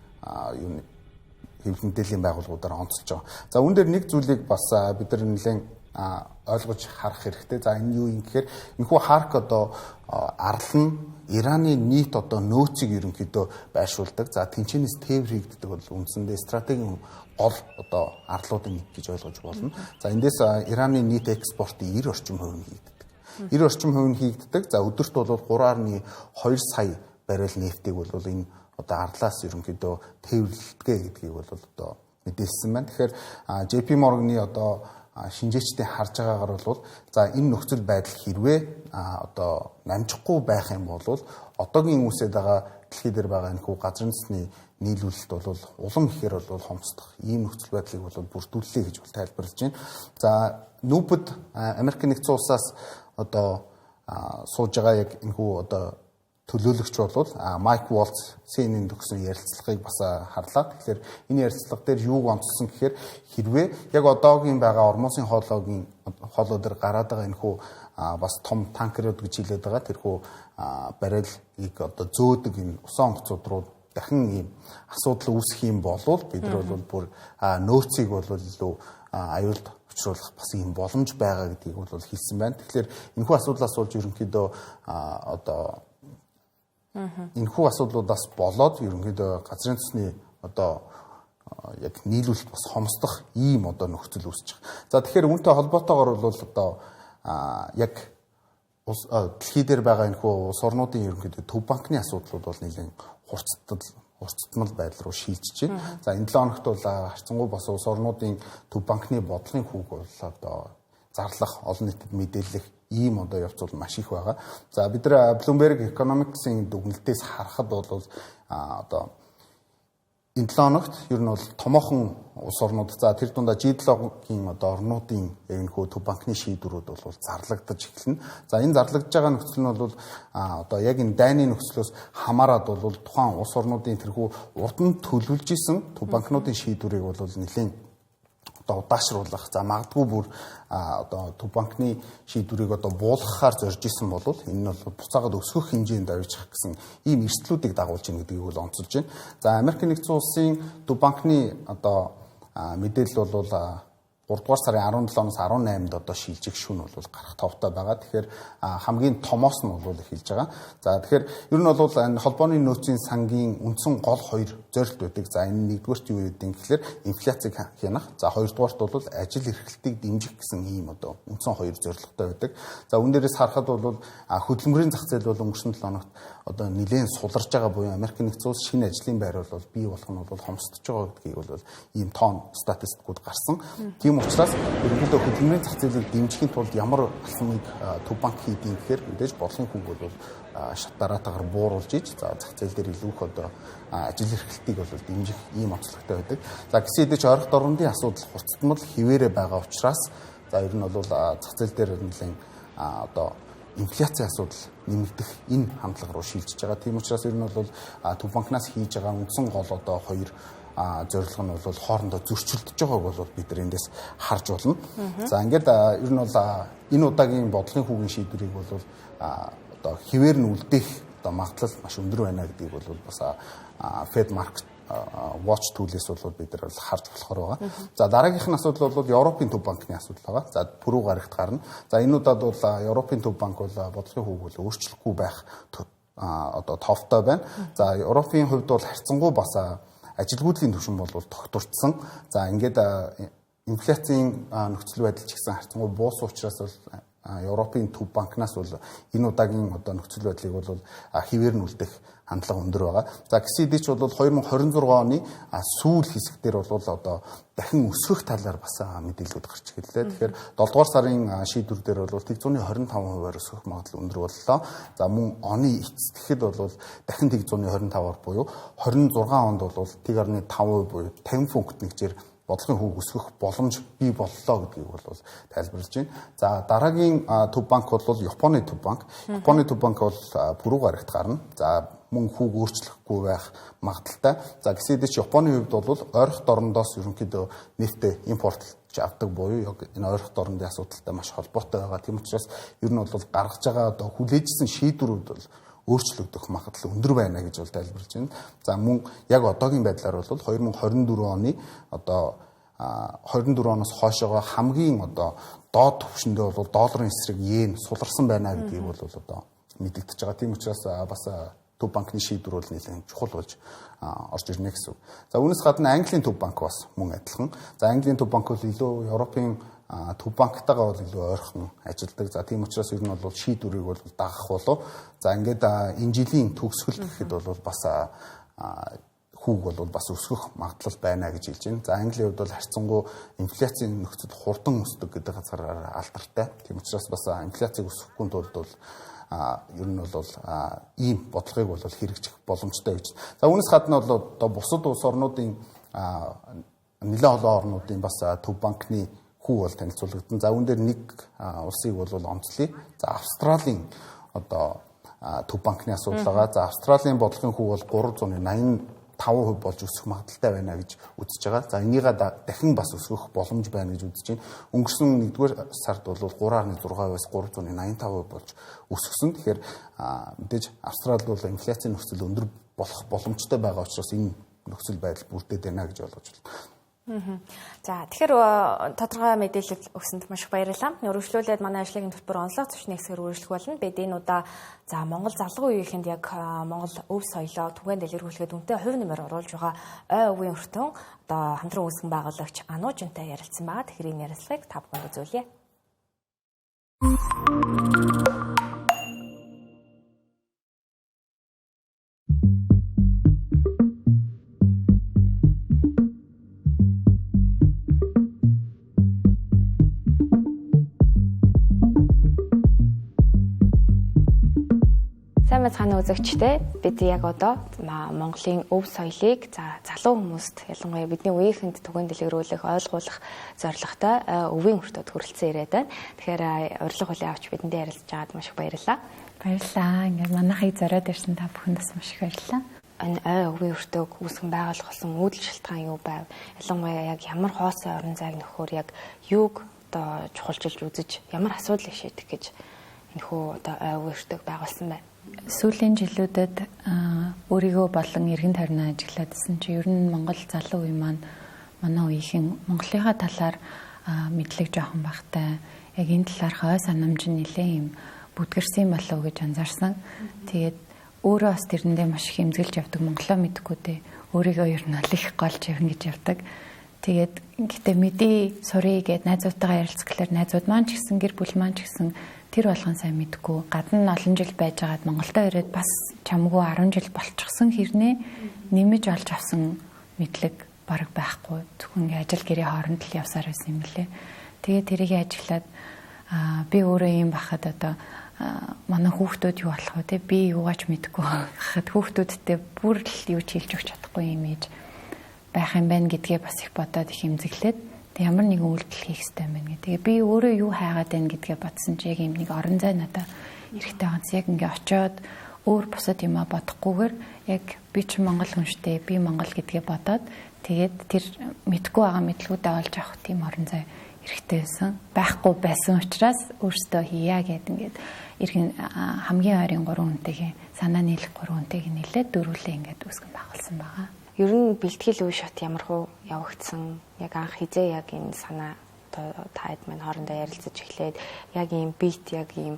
юу хэвлэл мэдээллийн байгууллагуудаар онцолж байгаа. За үүн дээр нэг зүйлийг бас бид нар нэлээд ойлгож харах хэрэгтэй. За энэ юу юм гэхээр энэхүү Харк одоо арал нь Ираны нийт одоо нөөцийг ерөнхийдөө байршуулдаг. За тэнчэнээс тээвэр хийгддэг бол үндсэндээ стратегийн гол одоо арлуудын нэг гэж ойлгож болно. За эндээс Ираны нийт экспортын 90 орчим хувь нь хийгддэг. 90 орчим хувь нь хийгддэг. За өдөрт бол 3.2 сая баррел нефтийг бол энэ одоо арлаас ерөнхийдөө тээвэрлэдэг гэдгийг бол одоо мэдээлсэн байна. Тэгэхээр JP Morgan-ы одоо шинжээчдийн харж байгаагаар бол за энэ нөхцөл байдал хэрвээ одоо намжихгүй байх юм бол одоогийн үүсээд байгаа дэлхий дээр байгаа энэхүү газрын цэсний нийлүүлэлт бол улам ихээр бол хомсдох ийм нөхцөл байдлыг бол бүрдүүллээ гэж бол тайлбарлаж байна. За нүүбэд Америк нэгдсэн улсаас одоо сууж байгаа яг энэхүү одоо төлөөлөгч бол Майк Уолтс CNN-д өгсөн ярилцлагыг бас харлаа. Тэгэхээр энэ ярилцлага дээр юуг онцлсон гэхээр хэрвээ яг одоогийн байгаа Ормузын хоолойгийн хоолой дээр гараад байгаа энэхүү бас том танкерууд гэж хэлээд байгаа тэрхүү баррелыг одоо зөөдөг энэ усан онгоцууд руу дахин ийм асуудал үүсэх юм болвол бид нар бол бүр нөөцийг бол илүү аюулд учруулах бас ийм боломж байгаа гэдгийг бол хэлсэн байна. Тэгэхээр энэхүү асуудлаас болж ерөнхийдөө одоо энэхүү асуудлуудаас болоод ерөнхийдөө газрын цэсний одоо яг нийлүүлэлт бас хомсдох ийм одоо нөхцөл үүсэж байгаа. За тэгэхээр үүнтэй холбоотойгоор бол одоо яг дэлхий дээр байгаа энэхүү улс орнуудын ерөнхийдөө төв банкны асуудлууд бол нэлээд хурцтмал байдал руу шилжиж байна. За энэ 7 хоногт бол харьцангуй бас улс орнуудын төв банкны бодлогын хүүг бол одоо зарлах, олон нийтэд мэдээлэх ийм одоо явц бол маш их байгаа. За бид нар Bloomberg Economics-ийн дүгнэлтээс харахад бол одоо энэ 7 хоногт ер нь бол томоохон улс орнууд за тэр дундаа G7-гийн одоо орнуудын яг энэхүү төв банкны шийдвэрүүд бол зарлагдаж эхэлнэ. За энэ зарлагдж байгаа нөхцөл нь бол одоо яг энэ дайны нөхцлөөс хамаарат бол тухайн улс орнуудын тэрхүү урд нь төлөвлөж исэн төв банкнуудын шийдвэрийг бол нэлээд одоо удаашруулах, за магадгүй бүр одоо төв банкны шийдвэрийг одоо буулгахаар зорж исэн бол энэ нь бол буцаагаад өсгөх хэмжээнд авчих гэсэн ийм эрсдлүүдийг дагуулж байна гэдгийг бол онцолж байна. За Америк нэгдсэн улсын төв банкны одоо мэдээлэл бол 3 дугаар сарын 17-оос 18-нд одоо шилжих шүн бол гарах товтой байгаа. Тэгэхээр хамгийн томоос нь бол эхэлж байгаа. За тэгэхээр ер нь бол энэ холбооны нөөцийн сангийн үндсэн гол хоёр зорилт байдаг. За энэ нэгдүгээрт юу гэдэг юм гэхээр инфляцийг хянах. За хоёрдугаарт бол ажил эрхлэлтийг дэмжих гэсэн ийм одоо үндсэн хоёр зорилготой байдаг. За үүн дээрээс харахад бол хөдөлмөрийн зах зээл бол өнгөрсөн 7 хоногт одоо нэлээд суларж байгаа буюу Америк нэгдсэн улс шинэ ажлын байр бол бий болох нь бол хомсдож байгаа гэдгийг бол ийм тоон статистикууд гарсан. Тийм учраас ерөнхийдөө хөдөлмөрийн зах зээлийг дэмжихийн тулд ямар алхмыг төв банк хийдэг гэхээр мэдээж бодлогын хүүг бол шат дараатаагаар бууруулж иж за зах зээл дээр илүү их одоо ажил эрхлэлтийг бол дэмжих ийм онцлогтой байдаг. За гэсэн хэдий ч ойрхон дорнодын асуудал хурцтмал хിവэрэ байгаа учраас за ер нь бол зах зээл дээр нэлээд одоо инфляцийн асуудал нэмэгдэх энэ хандлага руу шилжиж байгаа. Тийм учраас ер нь бол төв банкнаас хийж байгаа үндсэн гол одоо хоёр зорилго нь бол хоорондоо зөрчилдөж байгааг бол бид нар эндээс харж болно. За ингээд ер нь бол энэ удаагийн бодлогын хүүгийн шийдвэрийг бол одоо хിവэр нь үлдээх одоо магадлал маш өндөр байна гэдгийг бол бас Fed Market Watch төлөөс бол бид нар бол харж болохоор байгаа. За дараагийнх нь асуудал бол Европын төв банкны асуудал байгаа. За пүрэв гарагт гарна. За энэ удаад бол Европын төв банк бол бодлогын хүүг бол өөрчлөхгүй байх одоо тофтой байна. За Европын хувьд бол харьцангуй бас ажилгүйдлийн түвшин бол тогтворцсон. За ингээд инфляцийн нөхцөл байдал ч гэсэн харьцангуй буусан учраас бол Европын төв банкнаас бол энэ удаагийн одоо нөхцөл байдлыг бол хിവэр нь үлдэх хандлага өндөр байгаа. За гэсэн хэдий ч бол 2026 оны сүүл хэсэг дээр бол одоо дахин өсгөх талаар бас мэдээлэлүүд гарч эхэллээ. Тэгэхээр 7 дугаар сарын шийдвэр дээр бол 0.25%-аар өсгөх магадлал өндөр боллоо. За мөн оны эцэст гэхэд бол дахин 0.25-аар буюу 26 онд бол 0.5% буюу 50 пункт нэгжээр бодлогын хүүг өсгөх боломж бий боллоо гэдгийг бол тайлбарлаж байна. За дараагийн төв банк бол Японы төв банк. Японы төв банк бол пүрэв гарагт гарна. За мөн хүүг өөрчлөхгүй байх магадлалтай. За гэсэн хэдий ч Японы хувьд бол ойрох дорндоос ерөнхийдөө нефтээ импортлж авдаг буюу яг энэ ойрох дорндын асуудалтай маш холбоотой байгаа. Тийм учраас ер нь бол гаргаж байгаа одоо хүлээжсэн шийдвэрүүд бол өөрчлөгдөх магадлал өндөр байна гэж бол тайлбарлаж байна. За мөн яг одоогийн байдлаар бол 2024 оны одоо 24 оноос хойшоогоо хамгийн одоо доод түвшиндээ бол долларын эсрэг йен суларсан байна гэдгийг бол одоо мэдэгдэж байгаа. Тийм учраас бас Төв банкны шийдвэр бол нэлээд чухал болж орж ирнэ гэсэн үг. За үүнээс гадна Английн Төв банк бас мөн адилхан. За Английн Төв банк бол илүү Европын Төв банктайгаа бол илүү ойрхон ажилладаг. За тийм учраас ер нь бол шийдвэрийг бол дагах болов. За ингээд энэ жилийн төгсгөл гэхэд бол бас хүүг бол бас өсгөх магадлал байна гэж хэлж байна. За Английн хувьд бол харьцангуй инфляцийн нөхцөл хурдан өсдөг гэдэг газараар алдартай. Тийм учраас бас инфляцийг өсгөхгүй тулд бол ер нь бол ийм бодлогыг бол хэрэгжих боломжтой гэж. За үүнээс гадна бол одоо бусад улс орнуудын нэлээд олон орнуудын бас төв банкны хүү бол танилцуулагдсан. За үүн дээр нэг улсыг бол онцлоё. За Австралийн одоо төв банкны асуудал байгаа. За Австралийн бодлогын хүү бол 3.85% болж өсөх магадлалтай байна гэж үзэж байгаа. За энийгээ дахин бас өсгөх боломж байна гэж үзэж байна. Өнгөрсөн 1-р сард бол 3.6%-аас 3.85% болж өсгсөн. Тэгэхээр мэдээж Австралид бол инфляцийн нөхцөл өндөр болох боломжтой байгаа учраас энэ нөхцөл байдал бүрдээд байна гэж ойлгож байна. За тэгэхээр тодорхой мэдээлэл өгсөнд маш их баярлалаа. Өргөжлүүлээд манай ажлын төлбөр онлог зочны хэсгээр үргэлжлэх болно. Бид энэ удаа за Монгол залуу үеийнхэнд яг Монгол өв соёлоо түгээн дэлгэрүүлэхэд үнэтэй хувь нэмэр оруулж байгаа ой өвгийн өртөн одоо хамтран үүсгэн байгуулагч Ануужинтай ярилцсан байгаа. Тэгэхээр энэ ярилцлагыг та бүхэнд үзүүлье. Сайн байцгаана үзэгчдээ. Бид яг одоо Монголын өв соёлыг за залуу хүмүүст ялангуяа бидний үеийнхэнд түгээн дэлгэрүүлэх, ойлгуулах зорилготой өвийн өртөөд хүрэлцэн ирээд байна. Тэгэхээр урилга хүлээн авч бидэнтэй ярилцж байгаад маш их баярлалаа. Баярлалаа. Ингээд манайхыг зориод ирсэн та бүхэнд бас маш их баярлалаа. Энэ ой өвийн өртөөг үүсгэн байгуулах болсон үүдэл шалтгаан юу байв? Ялангуяа яг ямар хоосон орон зайг нөхөр яг юуг одоо чухалчилж үзэж ямар асуудлыг шийдэх гэж энэхүү одоо ой өвийн өртөөг байгуулсан байна? Сүүлийн жилүүдэд өөрийгөө болон эргэн тойрноо ажиглаад исэн чи ер нь Монгол залуу үе маань манай үеийнхэн Монголынхаа талаар мэдлэг жоохон багтай. Яг энэ талаарх ой санамж нь нэлээ юм бүдгэрсэн болов уу гэж анзаарсан. Тэгээд өөрөө бас тэрэндээ маш их эмзэглэж явдаг. Монголоо мэдэхгүй дээ. Өөрийгөө ер нь бол их голж явна гэж явдаг. Тэгээд гэтээ мэдээ сурыг гэд найзуудтайгаа ярилцглаар найзууд маань ч гэсэн гэр бүл маань ч гэсэн тэр болгон сайн мэдгүй. Гадна нь олон жил байжгаад Монголдо ирээд бас чамгүй 10 жил болчихсон хэрнээ нэмэж олж авсан мэдлэг бараг байхгүй. Зөвхөн ингээ ажил гэрээ хооронд л явсаар байсан юм лээ. Тэгээд тэрийг ажиглаад би өөрөө юм бахад одоо манай хүүхдүүд юу болох вэ те, би юугаач мэдгүй хахад хүүхдүүдтэй бүр л юу ч хэлж өгч чадахгүй юм ээж байх юм байна гэдгээ бас их бодоод их эмзэглээд тэг ямар нэгэн үйлдэл хийх хэрэгтэй юм байна гэх. Тэгээ би өөрөө юу хайгаад байна гэдгээ бодсон чи яг юм нэг орон зай надад эрэхтэй ганц яг ингээ очиод өөр бусад юмаа бодохгүйгээр яг би чи Монгол хүн штэ, би Монгол гэдгээ бодоод тэгээд тэр мэдгүй байгаа мэдлгүүдээ олж авах тийм орон зай эрэхтэй байсан. Байхгүй байсан учраас өөртөө хийя гэд ингээд эргэн хамгийн ойрын 3 хүнтэйгээ санаа нийлэх 3 хүнтэйг нийлээд дөрвөлээ ингээд үүсгэн байгуулсан байгаа. Ер нь бэлтгэл үе шат ямар хуу явагдсан? Яг анх хизээ яг энэ санаа та хэд маань хоорондоо ярилцаж эхлээд яг ийм бит яг ийм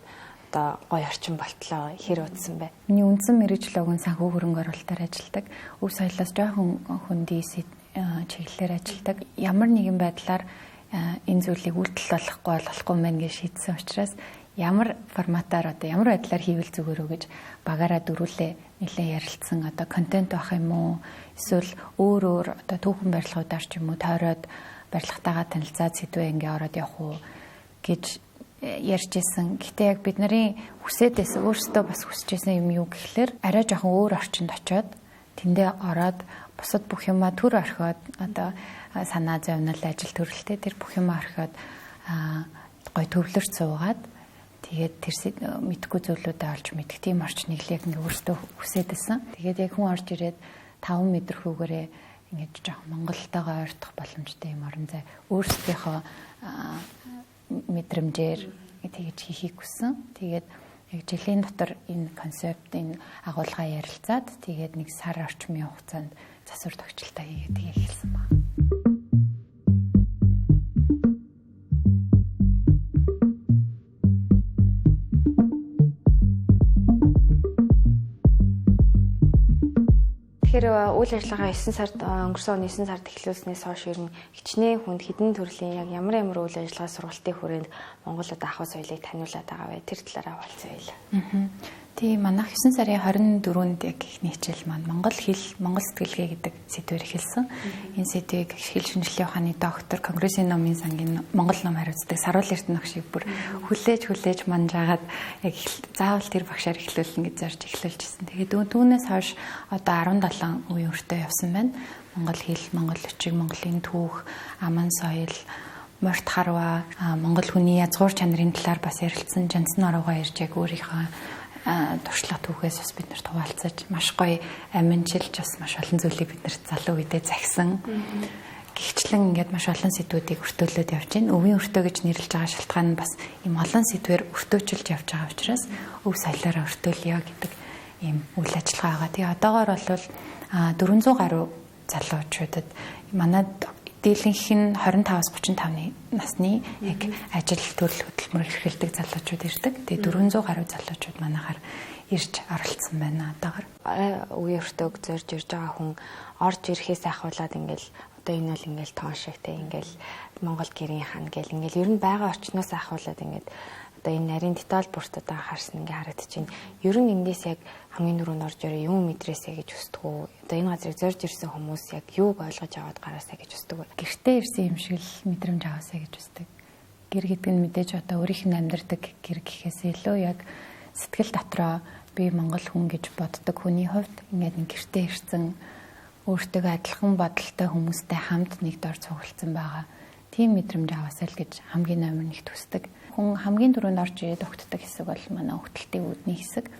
одоо гоё орчин болтлоо хэр удсан бэ? Миний үндсэн мэргэжил уг нь санхүү хөрөнгө оруулалтаар ажилладаг. Өв соёлоос жоохон хөндөй чиглэлээр ажилладаг. Ямар нэгэн байдлаар энэ зүйлийг үйлдэл болохгүй болохгүй мэн гэж шийдсэн учраас ямар форматаар одоо ямар байдлаар хийвэл зүгээр үү гэж багаараа дөрүүлээ нэлээд ярилцсан. Одоо контент байх юм уу? Эсвэл өөр өөр одоо түүхэн барилгуудаар ч юм уу тойроод барилгатайгаа танилцаад сэдвээ ингээ ороод явах уу гэж ярьж исэн. Гэтэ яг бид нарын хүсээд байсан, өөрсдөө бас хүсэж исэн юм юу гэхлээр арай жоохон өөр орчинд очиод тэндээ ороод бусад бүх юмаа төр орхиод одоо санаа зовнил ажил төрөлтэй тэр бүх юмаа орхиод гой төвлөрч суугаад тэгээд тэр мэдгүй зүйлүүдээ олж мэдэх тийм орчныг л яг ингээ өөртөө хүсээд байсан. Тэгээд яг хүн орж ирээд 5 мэдрэхүүгээрээ ингэж жоохон Монголтойгоо ойртох боломжтой юм орон зай өөрсдийнхөө мэдрэмжээр тэгэж хийхийг хүссэн. Тэгээд яг жилийн дотор энэ концепт энэ агуулгаа ярилцаад тэгээд нэг сар орчмын хугацаанд засвар тогтчлолтой хийгээд тэгээ эхэлсэн байна. Тэгэхээр үйл ажиллагаа 9 сард өнгөрсөн оны 9 сард эхлүүлснээс хойш ер нь хичнээн хүнд хэдэн төрлийн яг ямар ямар үйл ажиллагаа сургалтын хүрээнд Монгол одоо ахуй соёлыг таниулаад байгаа вэ? Тэр талаараа хуваалцъя. Тийм, манайх 9 сарын 24-нд яг эхний хичээл маань Монгол хэл, Монгол сэтгэлгээ гэдэг сэдвээр эхэлсэн. Энэ сэдвийг хэл шинжилгээ ухааны доктор, Конгрессийн номын сангийн Монгол ном хариуцдаг Саруул Эрдэнэ багшийг бүр хүлээж манж агаад яг заавал тэр багшаар эхлүүлнэ гэж зорж эхлүүлжсэн. Тэгээд түүнээс хойш одоо 17 үеийн өртөө явсан байна. Монгол хэл, Монгол өчиг, Монголын түүх, аман соёл, морт харва, Монгол хүний язгуур чанарын талаар бас ярилцсан. Жансан оруугаа ирж яг өөрийнхөө туршлага түүхээс бас бид нарт хуваалцаж маш гоё аминчилж бас маш олон зүйлийг бид нарт залуу үедээ захисан. Гэгчлэн ингээд маш олон сэдвүүдийг өртөөлөд явж байна. Өвийн өртөө гэж нэрлэж байгаа шалтгаан нь бас ийм олон сэдвээр өртөөчилж явж байгаа учраас өв соёлоороо өртөөлөё гэдэг ийм үйл ажиллагаа байгаа. Тэгээ одоогоор бол 400 гаруй залуучуудад манай дийлэнх нь 25-аас 35 насны яг ажил төрөл хөдөлмөр эрхэлдэг залуучууд ирдэг. Тэгээ 400 гаруй залуучууд манайхаар ирж оролцсон байна одоогор. Үеийн өртөөг зорж ирж байгаа хүн орж ирэхээс ахуулаад ингээл одоо энэ бол ингээл тоон шиг те ингээл Монгол гэрийн хан гэл ингээл ер нь байгаа орчноос ахуулаад ингээд одоо энэ нарийн деталь бүрт одоо анхаарсан ингээ харагдчихээн. Ер нь эндээс яг хамгийн түрүүнд орж ирээ юм мэдрээсэй гэж хүсдэг үү? Одоо энэ газрыг зорж ирсэн хүмүүс яг юуг ойлгож аваад гараасай гэж хүсдэг вэ? Гэртээ ирсэн юм шиг л мэдрэмж аваасай гэж хүсдэг. Гэр гэдэг нь мэдээж одоо өөрийнх нь амьдардаг гэр гэхээс илүү яг сэтгэл дотроо би монгол хүн гэж боддог хүний хувьд ингээд нэг гэртээ ирсэн өөртөөгөө адилхан бодолтой хүмүүстэй хамт нэг дор цуглдсан байгаа. Тийм мэдрэмж аваасай л гэж хамгийн номер нэгт хүсдэг. Хүн хамгийн түрүүнд орж ирээд угтдаг хэсэг бол манай угталтын үүдний хэсэг.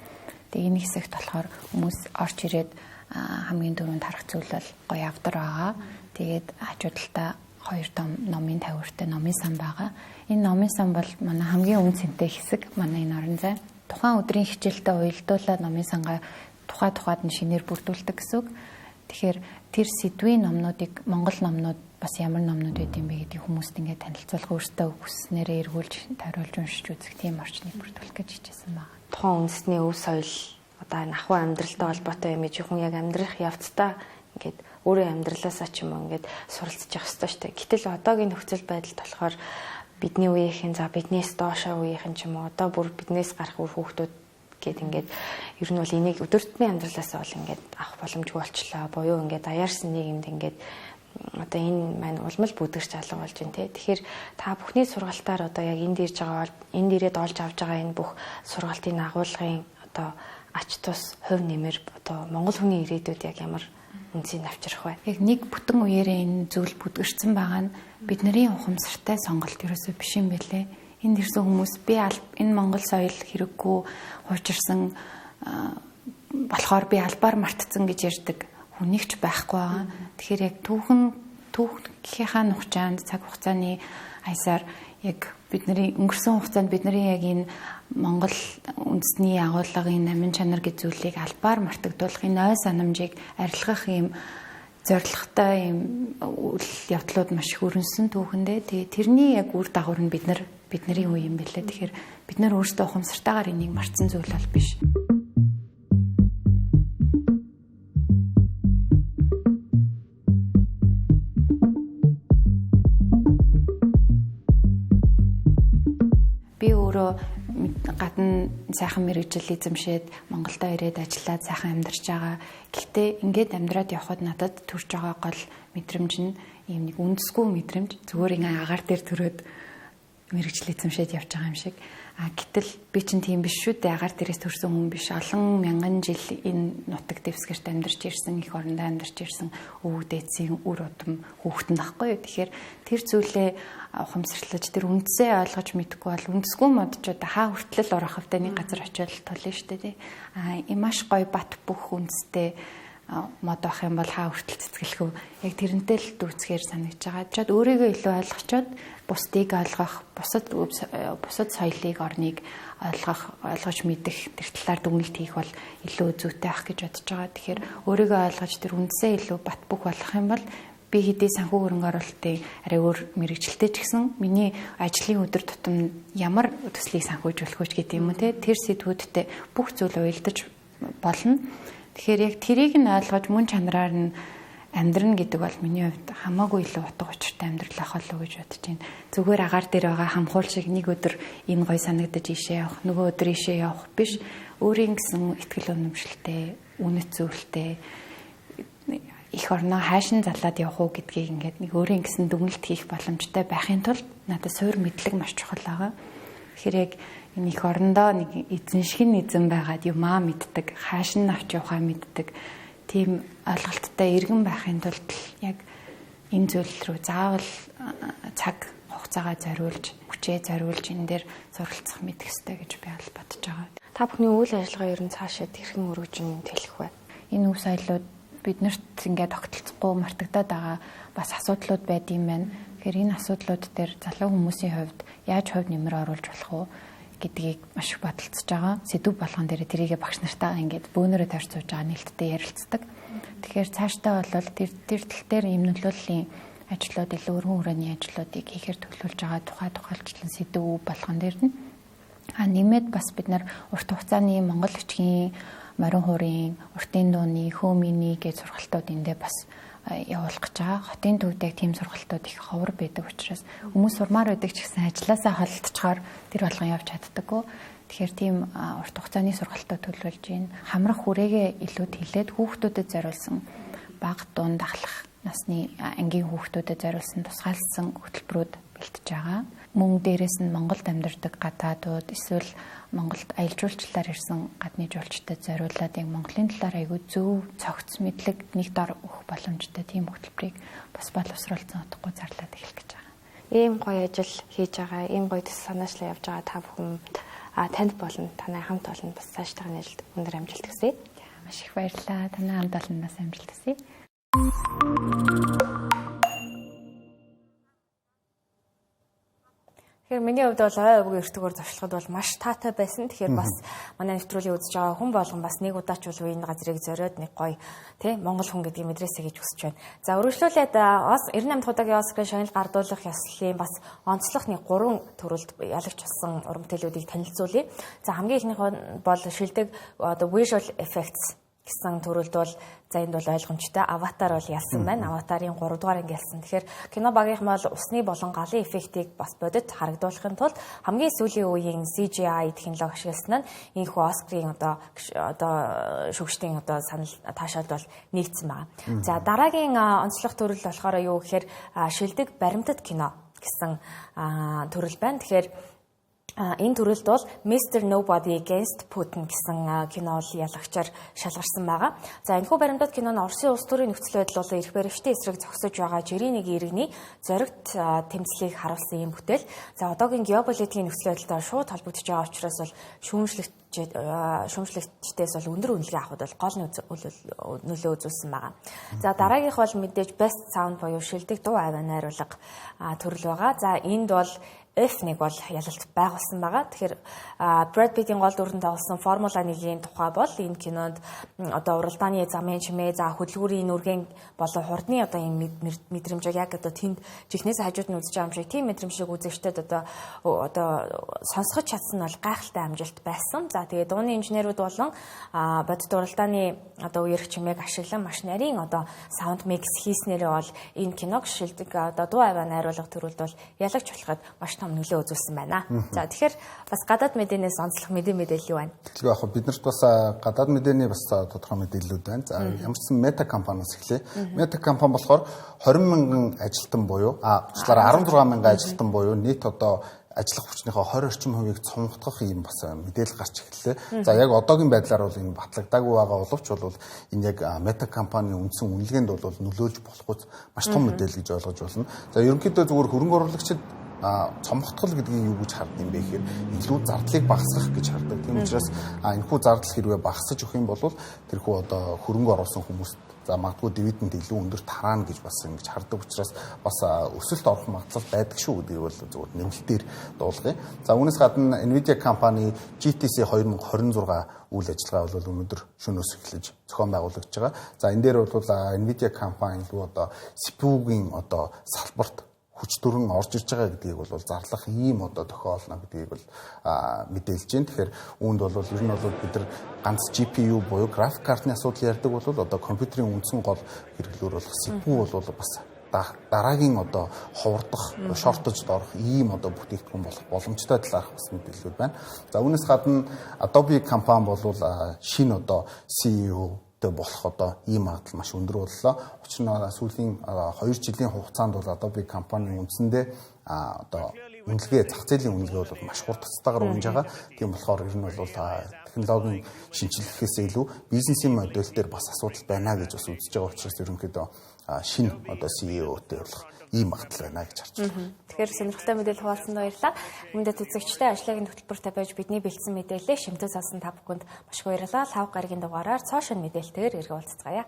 Тэгээ энэ хэсэгт болохоор хүмүүс орж ирээд хамгийн түрүүнд харах зүйл бол гоё авдар байгаа. Тэгээд хажуу талдаа хоёр том номын тавиуртай номын сан байгаа. Энэ номын сан бол манай хамгийн үн цэнтэй хэсэг. Манай энэ орон зай. Тухайн өдрийн хичээлтэй уялдуулаад номын сангаа тухайд нь шинээр бүрдүүлдэг гэсэн үг. Тэгэхээр тэр сэдвийн номнуудыг Монгол номнууд бас ямар номнууд байд юм бэ гэдгийг хүмүүст ингээд танилцуулах, өөртөө хүсснээрээ эргүүлж тариулж уншиж үзэх тийм орчныг бүрдүүлэх гэж хичээсэн байна. Тухайн үндэсний өв соёл одоо энэ ахуй амьдралтай холбоотой юм гэж хүн яг амьдрах явцдаа ингээд өөрийн амьдралаасаа ч юм уу ингээд суралцж явах ёстой шүү дээ. Гэтэл одоогийн нөхцөл байдалд болохоор бидний үеийнхэн за биднээс доошоо үеийнхэн ч юм уу одоо бүр биднээс гарах үр хүүхдүүд гээд ингээд ер нь бол энийг өдөртмийн амьдралаасаа бол ингээд авах боломжгүй болчлоо. Буюу ингээд даяарсан нийгэмд ингээд одоо энэ маань улмал бүдгэрч алга болж байна те. Тэгэхээр та бүхний сургалтаар одоо яг энд ирж байгаа бол энд ирээд олж авч байгаа энэ бүх сургалтын агуулгын одоо ач тус хувь нэмэр одоо монгол хүний ирээдүйд яг ямар үндсийг авчрах вэ? Яг нэг бүтэн үеэрээ энэ зүйл бүдгэрсэн байгаа нь бидний ухамсартай сонголт ерөөсөө биш юм бэлээ. Энд ирсэн хүмүүс би энэ монгол соёл хэрэггүй хуучирсан болохоор би албаар мартцсан гэж ярьдаг хүнийг ч байхгүй байгаа. Тэгэхээр яг түүхийнхаа нухчаанд цаг хугацааны аясаар яг бидний өнгөрсөн хугацаанд бидний яг энэ Монгол үндэсний агуулгын намын чанар гэж зүйлийг албаар мартагдуулах энэ ой санамжийг арилгах юм зорилготой юм үйл явдлууд маш их өрнөсөн түүхэндээ. Тэгээ тэрний яг үр дагавар нь бид нар бидний үе юм бэлээ. Тэгэхээр бид нар өөрсдөө ухамсартайгаар энийг мартсан зүйл бол биш. Би өөрөө гадна сайхан мэргэжил эзэмшээд Монголдо ирээд ажиллаад сайхан амьдарч байгаа. Гэхдээ ингээд амьдраад явхад надад төрж байгаа гол мэдрэмж нь ийм нэг үндэсгүй мэдрэмж. Зүгээр ингээ агаар дээр төрөөд мэргэжил эзэмшээд явж байгаа юм шиг. А гэтэл би чинь тийм биш шүү дээ. Агаар дээрээс төрсэн хүн биш. Олон мянган жил энэ нутаг дэвсгэрт амьдарч ирсэн, их орондоо амьдарч ирсэн өвөг дээдсийн үр удам хүүхдэн байхгүй юу. Тэгэхээр тэр зүйлээ ухамсарлаж тэр үндсээ ойлгож мэдэхгүй бол үндэсгүй мод ч одоо хаа хүртэл урах хавтай нэг газар очиод тулна шүү дээ. А маш гоё бат бүх үндстэй мод байх юм бол хаа хүртэл цэцгэлэх үү? Яг тэрнтэй л дүүцгээр санагдж байгаа. Чад өөрийгөө илүү ойлгочоод бусдыг ойлгох, бусад соёлыг, орныг ойлгох, ойлгож мэдэх тэр талаар дүгнэлт хийх бол илүү зүйтэй байх гэж бодож байгаа. Тэгэхээр өөрийгөө ойлгож тэр үндсээ илүү бат бөх болох юм бол би хэдий санхүү хөрөнгө оруулалтын арай өөр мэрэгчлээ ч гэсэн миний ажлын өдөр тутам ямар төслийг санхүүжүүлэх вэ гэдэг юм уу те тэр сэдвүүдтэй бүх зүйл уялдаж болно. Тэгэхээр яг тэрийг нь ойлгож мөн чанараар нь амьдрна гэдэг бол миний хувьд хамаагүй илүү утга учиртай амьдрал ах болов уу гэж бодож байна. Зүгээр агаар дээр байгаа хамхуул шиг нэг өдөр энэ гой санагдаж ийшээ явах, нөгөө өдөр ийшээ явах биш. Өөрийн гэсэн итгэл үнэмшилтэй, үнэт зүйлтэй эх орноо хайшин залаад явах уу гэдгийг ингээд нэг өөрийн гэсэн дүгнэлт хийх боломжтой байхын тулд надад суур мэдлэг маш чухал байгаа. Тэгэхээр яг энэ эх орондоо нэг эзэн шиг нь эзэн байгаад юмаа мэддэг, хааш нь авч явахаа мэддэг тийм ойлголттой иргэн байхын тулд яг энэ зүйл рүү заавал цаг хугацаагаа зориулж, хүчээ зориулж энэ дээр суралцах мэдэх ёстой гэж би бол бодож байгаа. Та бүхний үйл ажиллагаа ер нь цаашаа хэрхэн өргөжин тэлэх вэ? Энэ үе соёлууд биднэрт ингээд огтлцохгүй мартагдаад байгаа бас асуудлууд байд юм байна. Тэгэхээр энэ асуудлууд дээр залуу хүмүүсийн хувьд яаж хувь нэмэр оруулж болох вэ гэдгийг маш их бодолцож байгаа. Сэдв болгон дээр тэрийгэ багш нартайгаа ингээд бөөнөрөө тойрч сууж байгаа нээлттэй ярилцдаг. Тэгэхээр цаашдаа бол тэр тал дээр юм нөлөөллийн ажлууд илүү өргөн хүрээний ажлуудыг хийхээр төлөвлөж байгаа тухайлчлан сэдв болгон дээр нь нэмээд бас бид нар урт хугацааны Монгол бичгийн морин хуурын, уртын дууны, хөөминий гэж сургалтууд эндээ бас явуулах гэж байгаа. Хотын төвд яг тийм сургалтууд их ховор байдаг учраас хүмүүс сурмаар байдаг ч гэсэн ажилласаа холдчихоор тэр болгон явж чаддаггүй. Тэгэхээр тийм урт хугацааны сургалтууд төлөвлөж байна. Хамрах хүрээгээ илүү тэлээд хүүхдүүдэд зориулсан бага дунд ахлах насны ангийн хүүхдүүдэд зориулсан тусгаалсан хөтөлбөрүүд бэлтэж байгаа. Мөн дээрээс нь Монголд амьдардаг гадаадууд эсвэл Монголд аялал жуулчлалаар ирсэн гадны жуулчдад зориулаад яг Монголын талаар айгүй зөв цогц мэдлэг нэг дор өгөх боломжтой тийм хөтөлбөрийг бас боловсруулсан утгагүй зарлаад эхлэх гэж байгаа. Ийм гоё ажил хийж байгаа, ийм гоё төс санаачлал явж байгаа та бүхэн танд болон танай хамт олон бас цаашдаагийн ажилд өндөр амжилт хүсье. Маш их баярлалаа. Танай хамт олон бас амжилт хүсье. Тэгэхээр миний хувьд бол ой өвгөө өртөгөөр зочлоход бол маш таатай байсан. Тэгэхээр бас манай нэвтрүүлгийг үзэж байгаа хүн болгон бас нэг удаа ч бол энэ газрыг зориод нэг гоё тий Монгол хүн гэдгийг мэдрээсэй гэж хүсэж байна. За үргэлжлүүлээд 98 дахь удаагийн Оскарын шагнал гардуулах ёслолын бас онцлог нэг 3 төрөлд ялагч болсон уран бүтээлүүдийг танилцуулъя. За хамгийн эхнийх нь бол шилдэг одоо visual effects гэсэн төрөлд бол за энд бол ойлгомжтой Аватар бол ялсан байна. Аватарын 3 дугаар анги ялсан. Тэгэхээр кино багийнхан бол усны болон галын эффектийг бас бодит харагдуулахын тулд хамгийн сүүлийн үеийн CGI технологи ашигласан нь энэхүү Оскарын одоо шүүгчдийн одоо санал таашаалд бол нэгдсэн байна. За дараагийн онцлог төрөл болохоор юу гэхээр шилдэг баримтат кино гэсэн төрөл байна. Тэгэхээр энэ төрөлд бол Mr. Nobody Against Putin гэсэн кино бол ялагчаар шалгарсан байгаа. За энэхүү баримтат кино нь Оросын улс төрийн нөхцөл байдал болон эрх баримтын эсрэг зогсож байгаа жирийн нэг иргэний зоригт тэмцлийг харуулсан юм бүтээл. За одоогийн геополитикийн нөхцөл байдалтай шууд холбогдож байгаа учраас бол шүүмжлэгчдээс бол өндөр үнэлгээ авахд бол гол нөлөө үзүүлсэн байгаа. За дараагийнх бол мэдээж Best Sound буюу шилдэг дуу авиа найруулга төрөл байгаа. За энд бол F1 бол ялалт байгуулсан байгаа. Тэгэхээр Brad Pitt-ийн гол дүрэнд тоглосон Формула 1-ийн тухай бол энэ кинонд одоо уралдааны замын чимээ, за хөдөлгүүрийн нүргэн болон хурдны одоо энэ мэдрэмжийг яг одоо тэнд жихнээс хажууд нь үзэж байгаа юм шиг тийм мэдрэмжийг үзэгчдэд одоо сонсгож чадсан нь бол гайхалтай амжилт байсан. За тэгээ дууны инженерүүд болон бодит уралдааны одоо үерх чимээг ашиглан маш нарийн одоо саунд микс хийснээрээ бол энэ киног шилдэг одоо дуу авиа найруулга төрөлд бол ялагч болоход маш том нөлөө үзүүлсэн байна. За тэгэхээр бас гадаад мэдээнээс онцлог мэдээлэл юу байна? Тэгэхээр яг биднэрт бас гадаад мэдээний бас тодорхой мэдээллүүд байна. За ямар ч сан Meta компаниас эхлэе. Meta компани болохоор 20 мянган ажилтан буюу уучлаарай 16 мянган ажилтан буюу нийт одоо ажиллах хүчнийхээ 20 орчим хувийг цунхтгах юм бас мэдээлэл гарч эхэллээ. За яг одоогийн байдлаар бол энэ батлагдаагүй байгаа боловч бол энэ яг Meta компанийн үндсэн үнэлгээнд бол нөлөөлж болохгүй маш том мэдээлэл гэж ойлгож байна. За ерөнхийдөө зүгээр хөрөнгө оруулагчид цомготгол гэдгийг юу гэж хардсан юм бэ гэхээр илүү зардлыг багасгах гэж хардаг. Тийм учраас энэхүү зардал хэрвээ багасаж өгөх юм бол тэрхүү одоо хөрөнгө оруулсан хүмүүст за магадгүй дивиденд илүү өндөр тараана гэж бас ингэж хардаг учраас бас өсөлт орох магадлал байдаг шүү гэдгийг бол зүгээр нэмэлтээр дуулгая. За үүнээс гадна Nvidia компани GTC 2026 үйл ажиллагаа бол өнөөдөр шөнөөс эхлэж зохион байгуулагдаж байгаа. За энэ дээр бол Nvidia компани илүү одоо CPU-гийн одоо салбарт Хүч дүрэн орж ирж байгаа гэдгийг бол зарлах ийм одоо тохиолно гэдгийг бол мэдээлж байна. Тэгэхээр үүнд бол ер нь бол бид нар ганц GPU буюу график картны асуудал ярьдаг бол одоо компьютерийн үндсэн гол хэрэглүүр болох CPU бол бас дараагийн одоо ховордох, shortage-д орох ийм одоо бүтээгдэхүүн болох боломжтой талаарх бас мэдээллүүд байна. За, үүнээс гадна Adobe компани бол шинэ одоо CEO тэй болох одоо ийм магадлал маш өндөр боллоо. Учир нь сүүлийн 2 жилийн хугацаанд бол Adobe компани үндсэндээ одоо үнэлгээ, зах зээлийн үнэлгээ бол маш хурдцтайгаар унж байгаа. Тийм болохоор ер нь бол технологийн шинэчлэхээс илүү бизнесийн модель дээр бас асуудал байна гэж бас үзэж байгаа учраас ерөнхийдөө шинэ одоо CEO-тэй болох ийм магадлал байна гэж харж байна. Тэгэхээр сонирхолтой мэдээлэл хуваалцсанд баярлалаа. Хүндэт үзэгчдээ, ажлын хөтөлбөртэй байж бидний бэлдсэн мэдээллийг шимтэн сонсон та бүхэнд маш их баярлалаа. Лав гарагийн дугаараар цоо шинэ мэдээлэлтэйгээр эргээ уулзацгаая.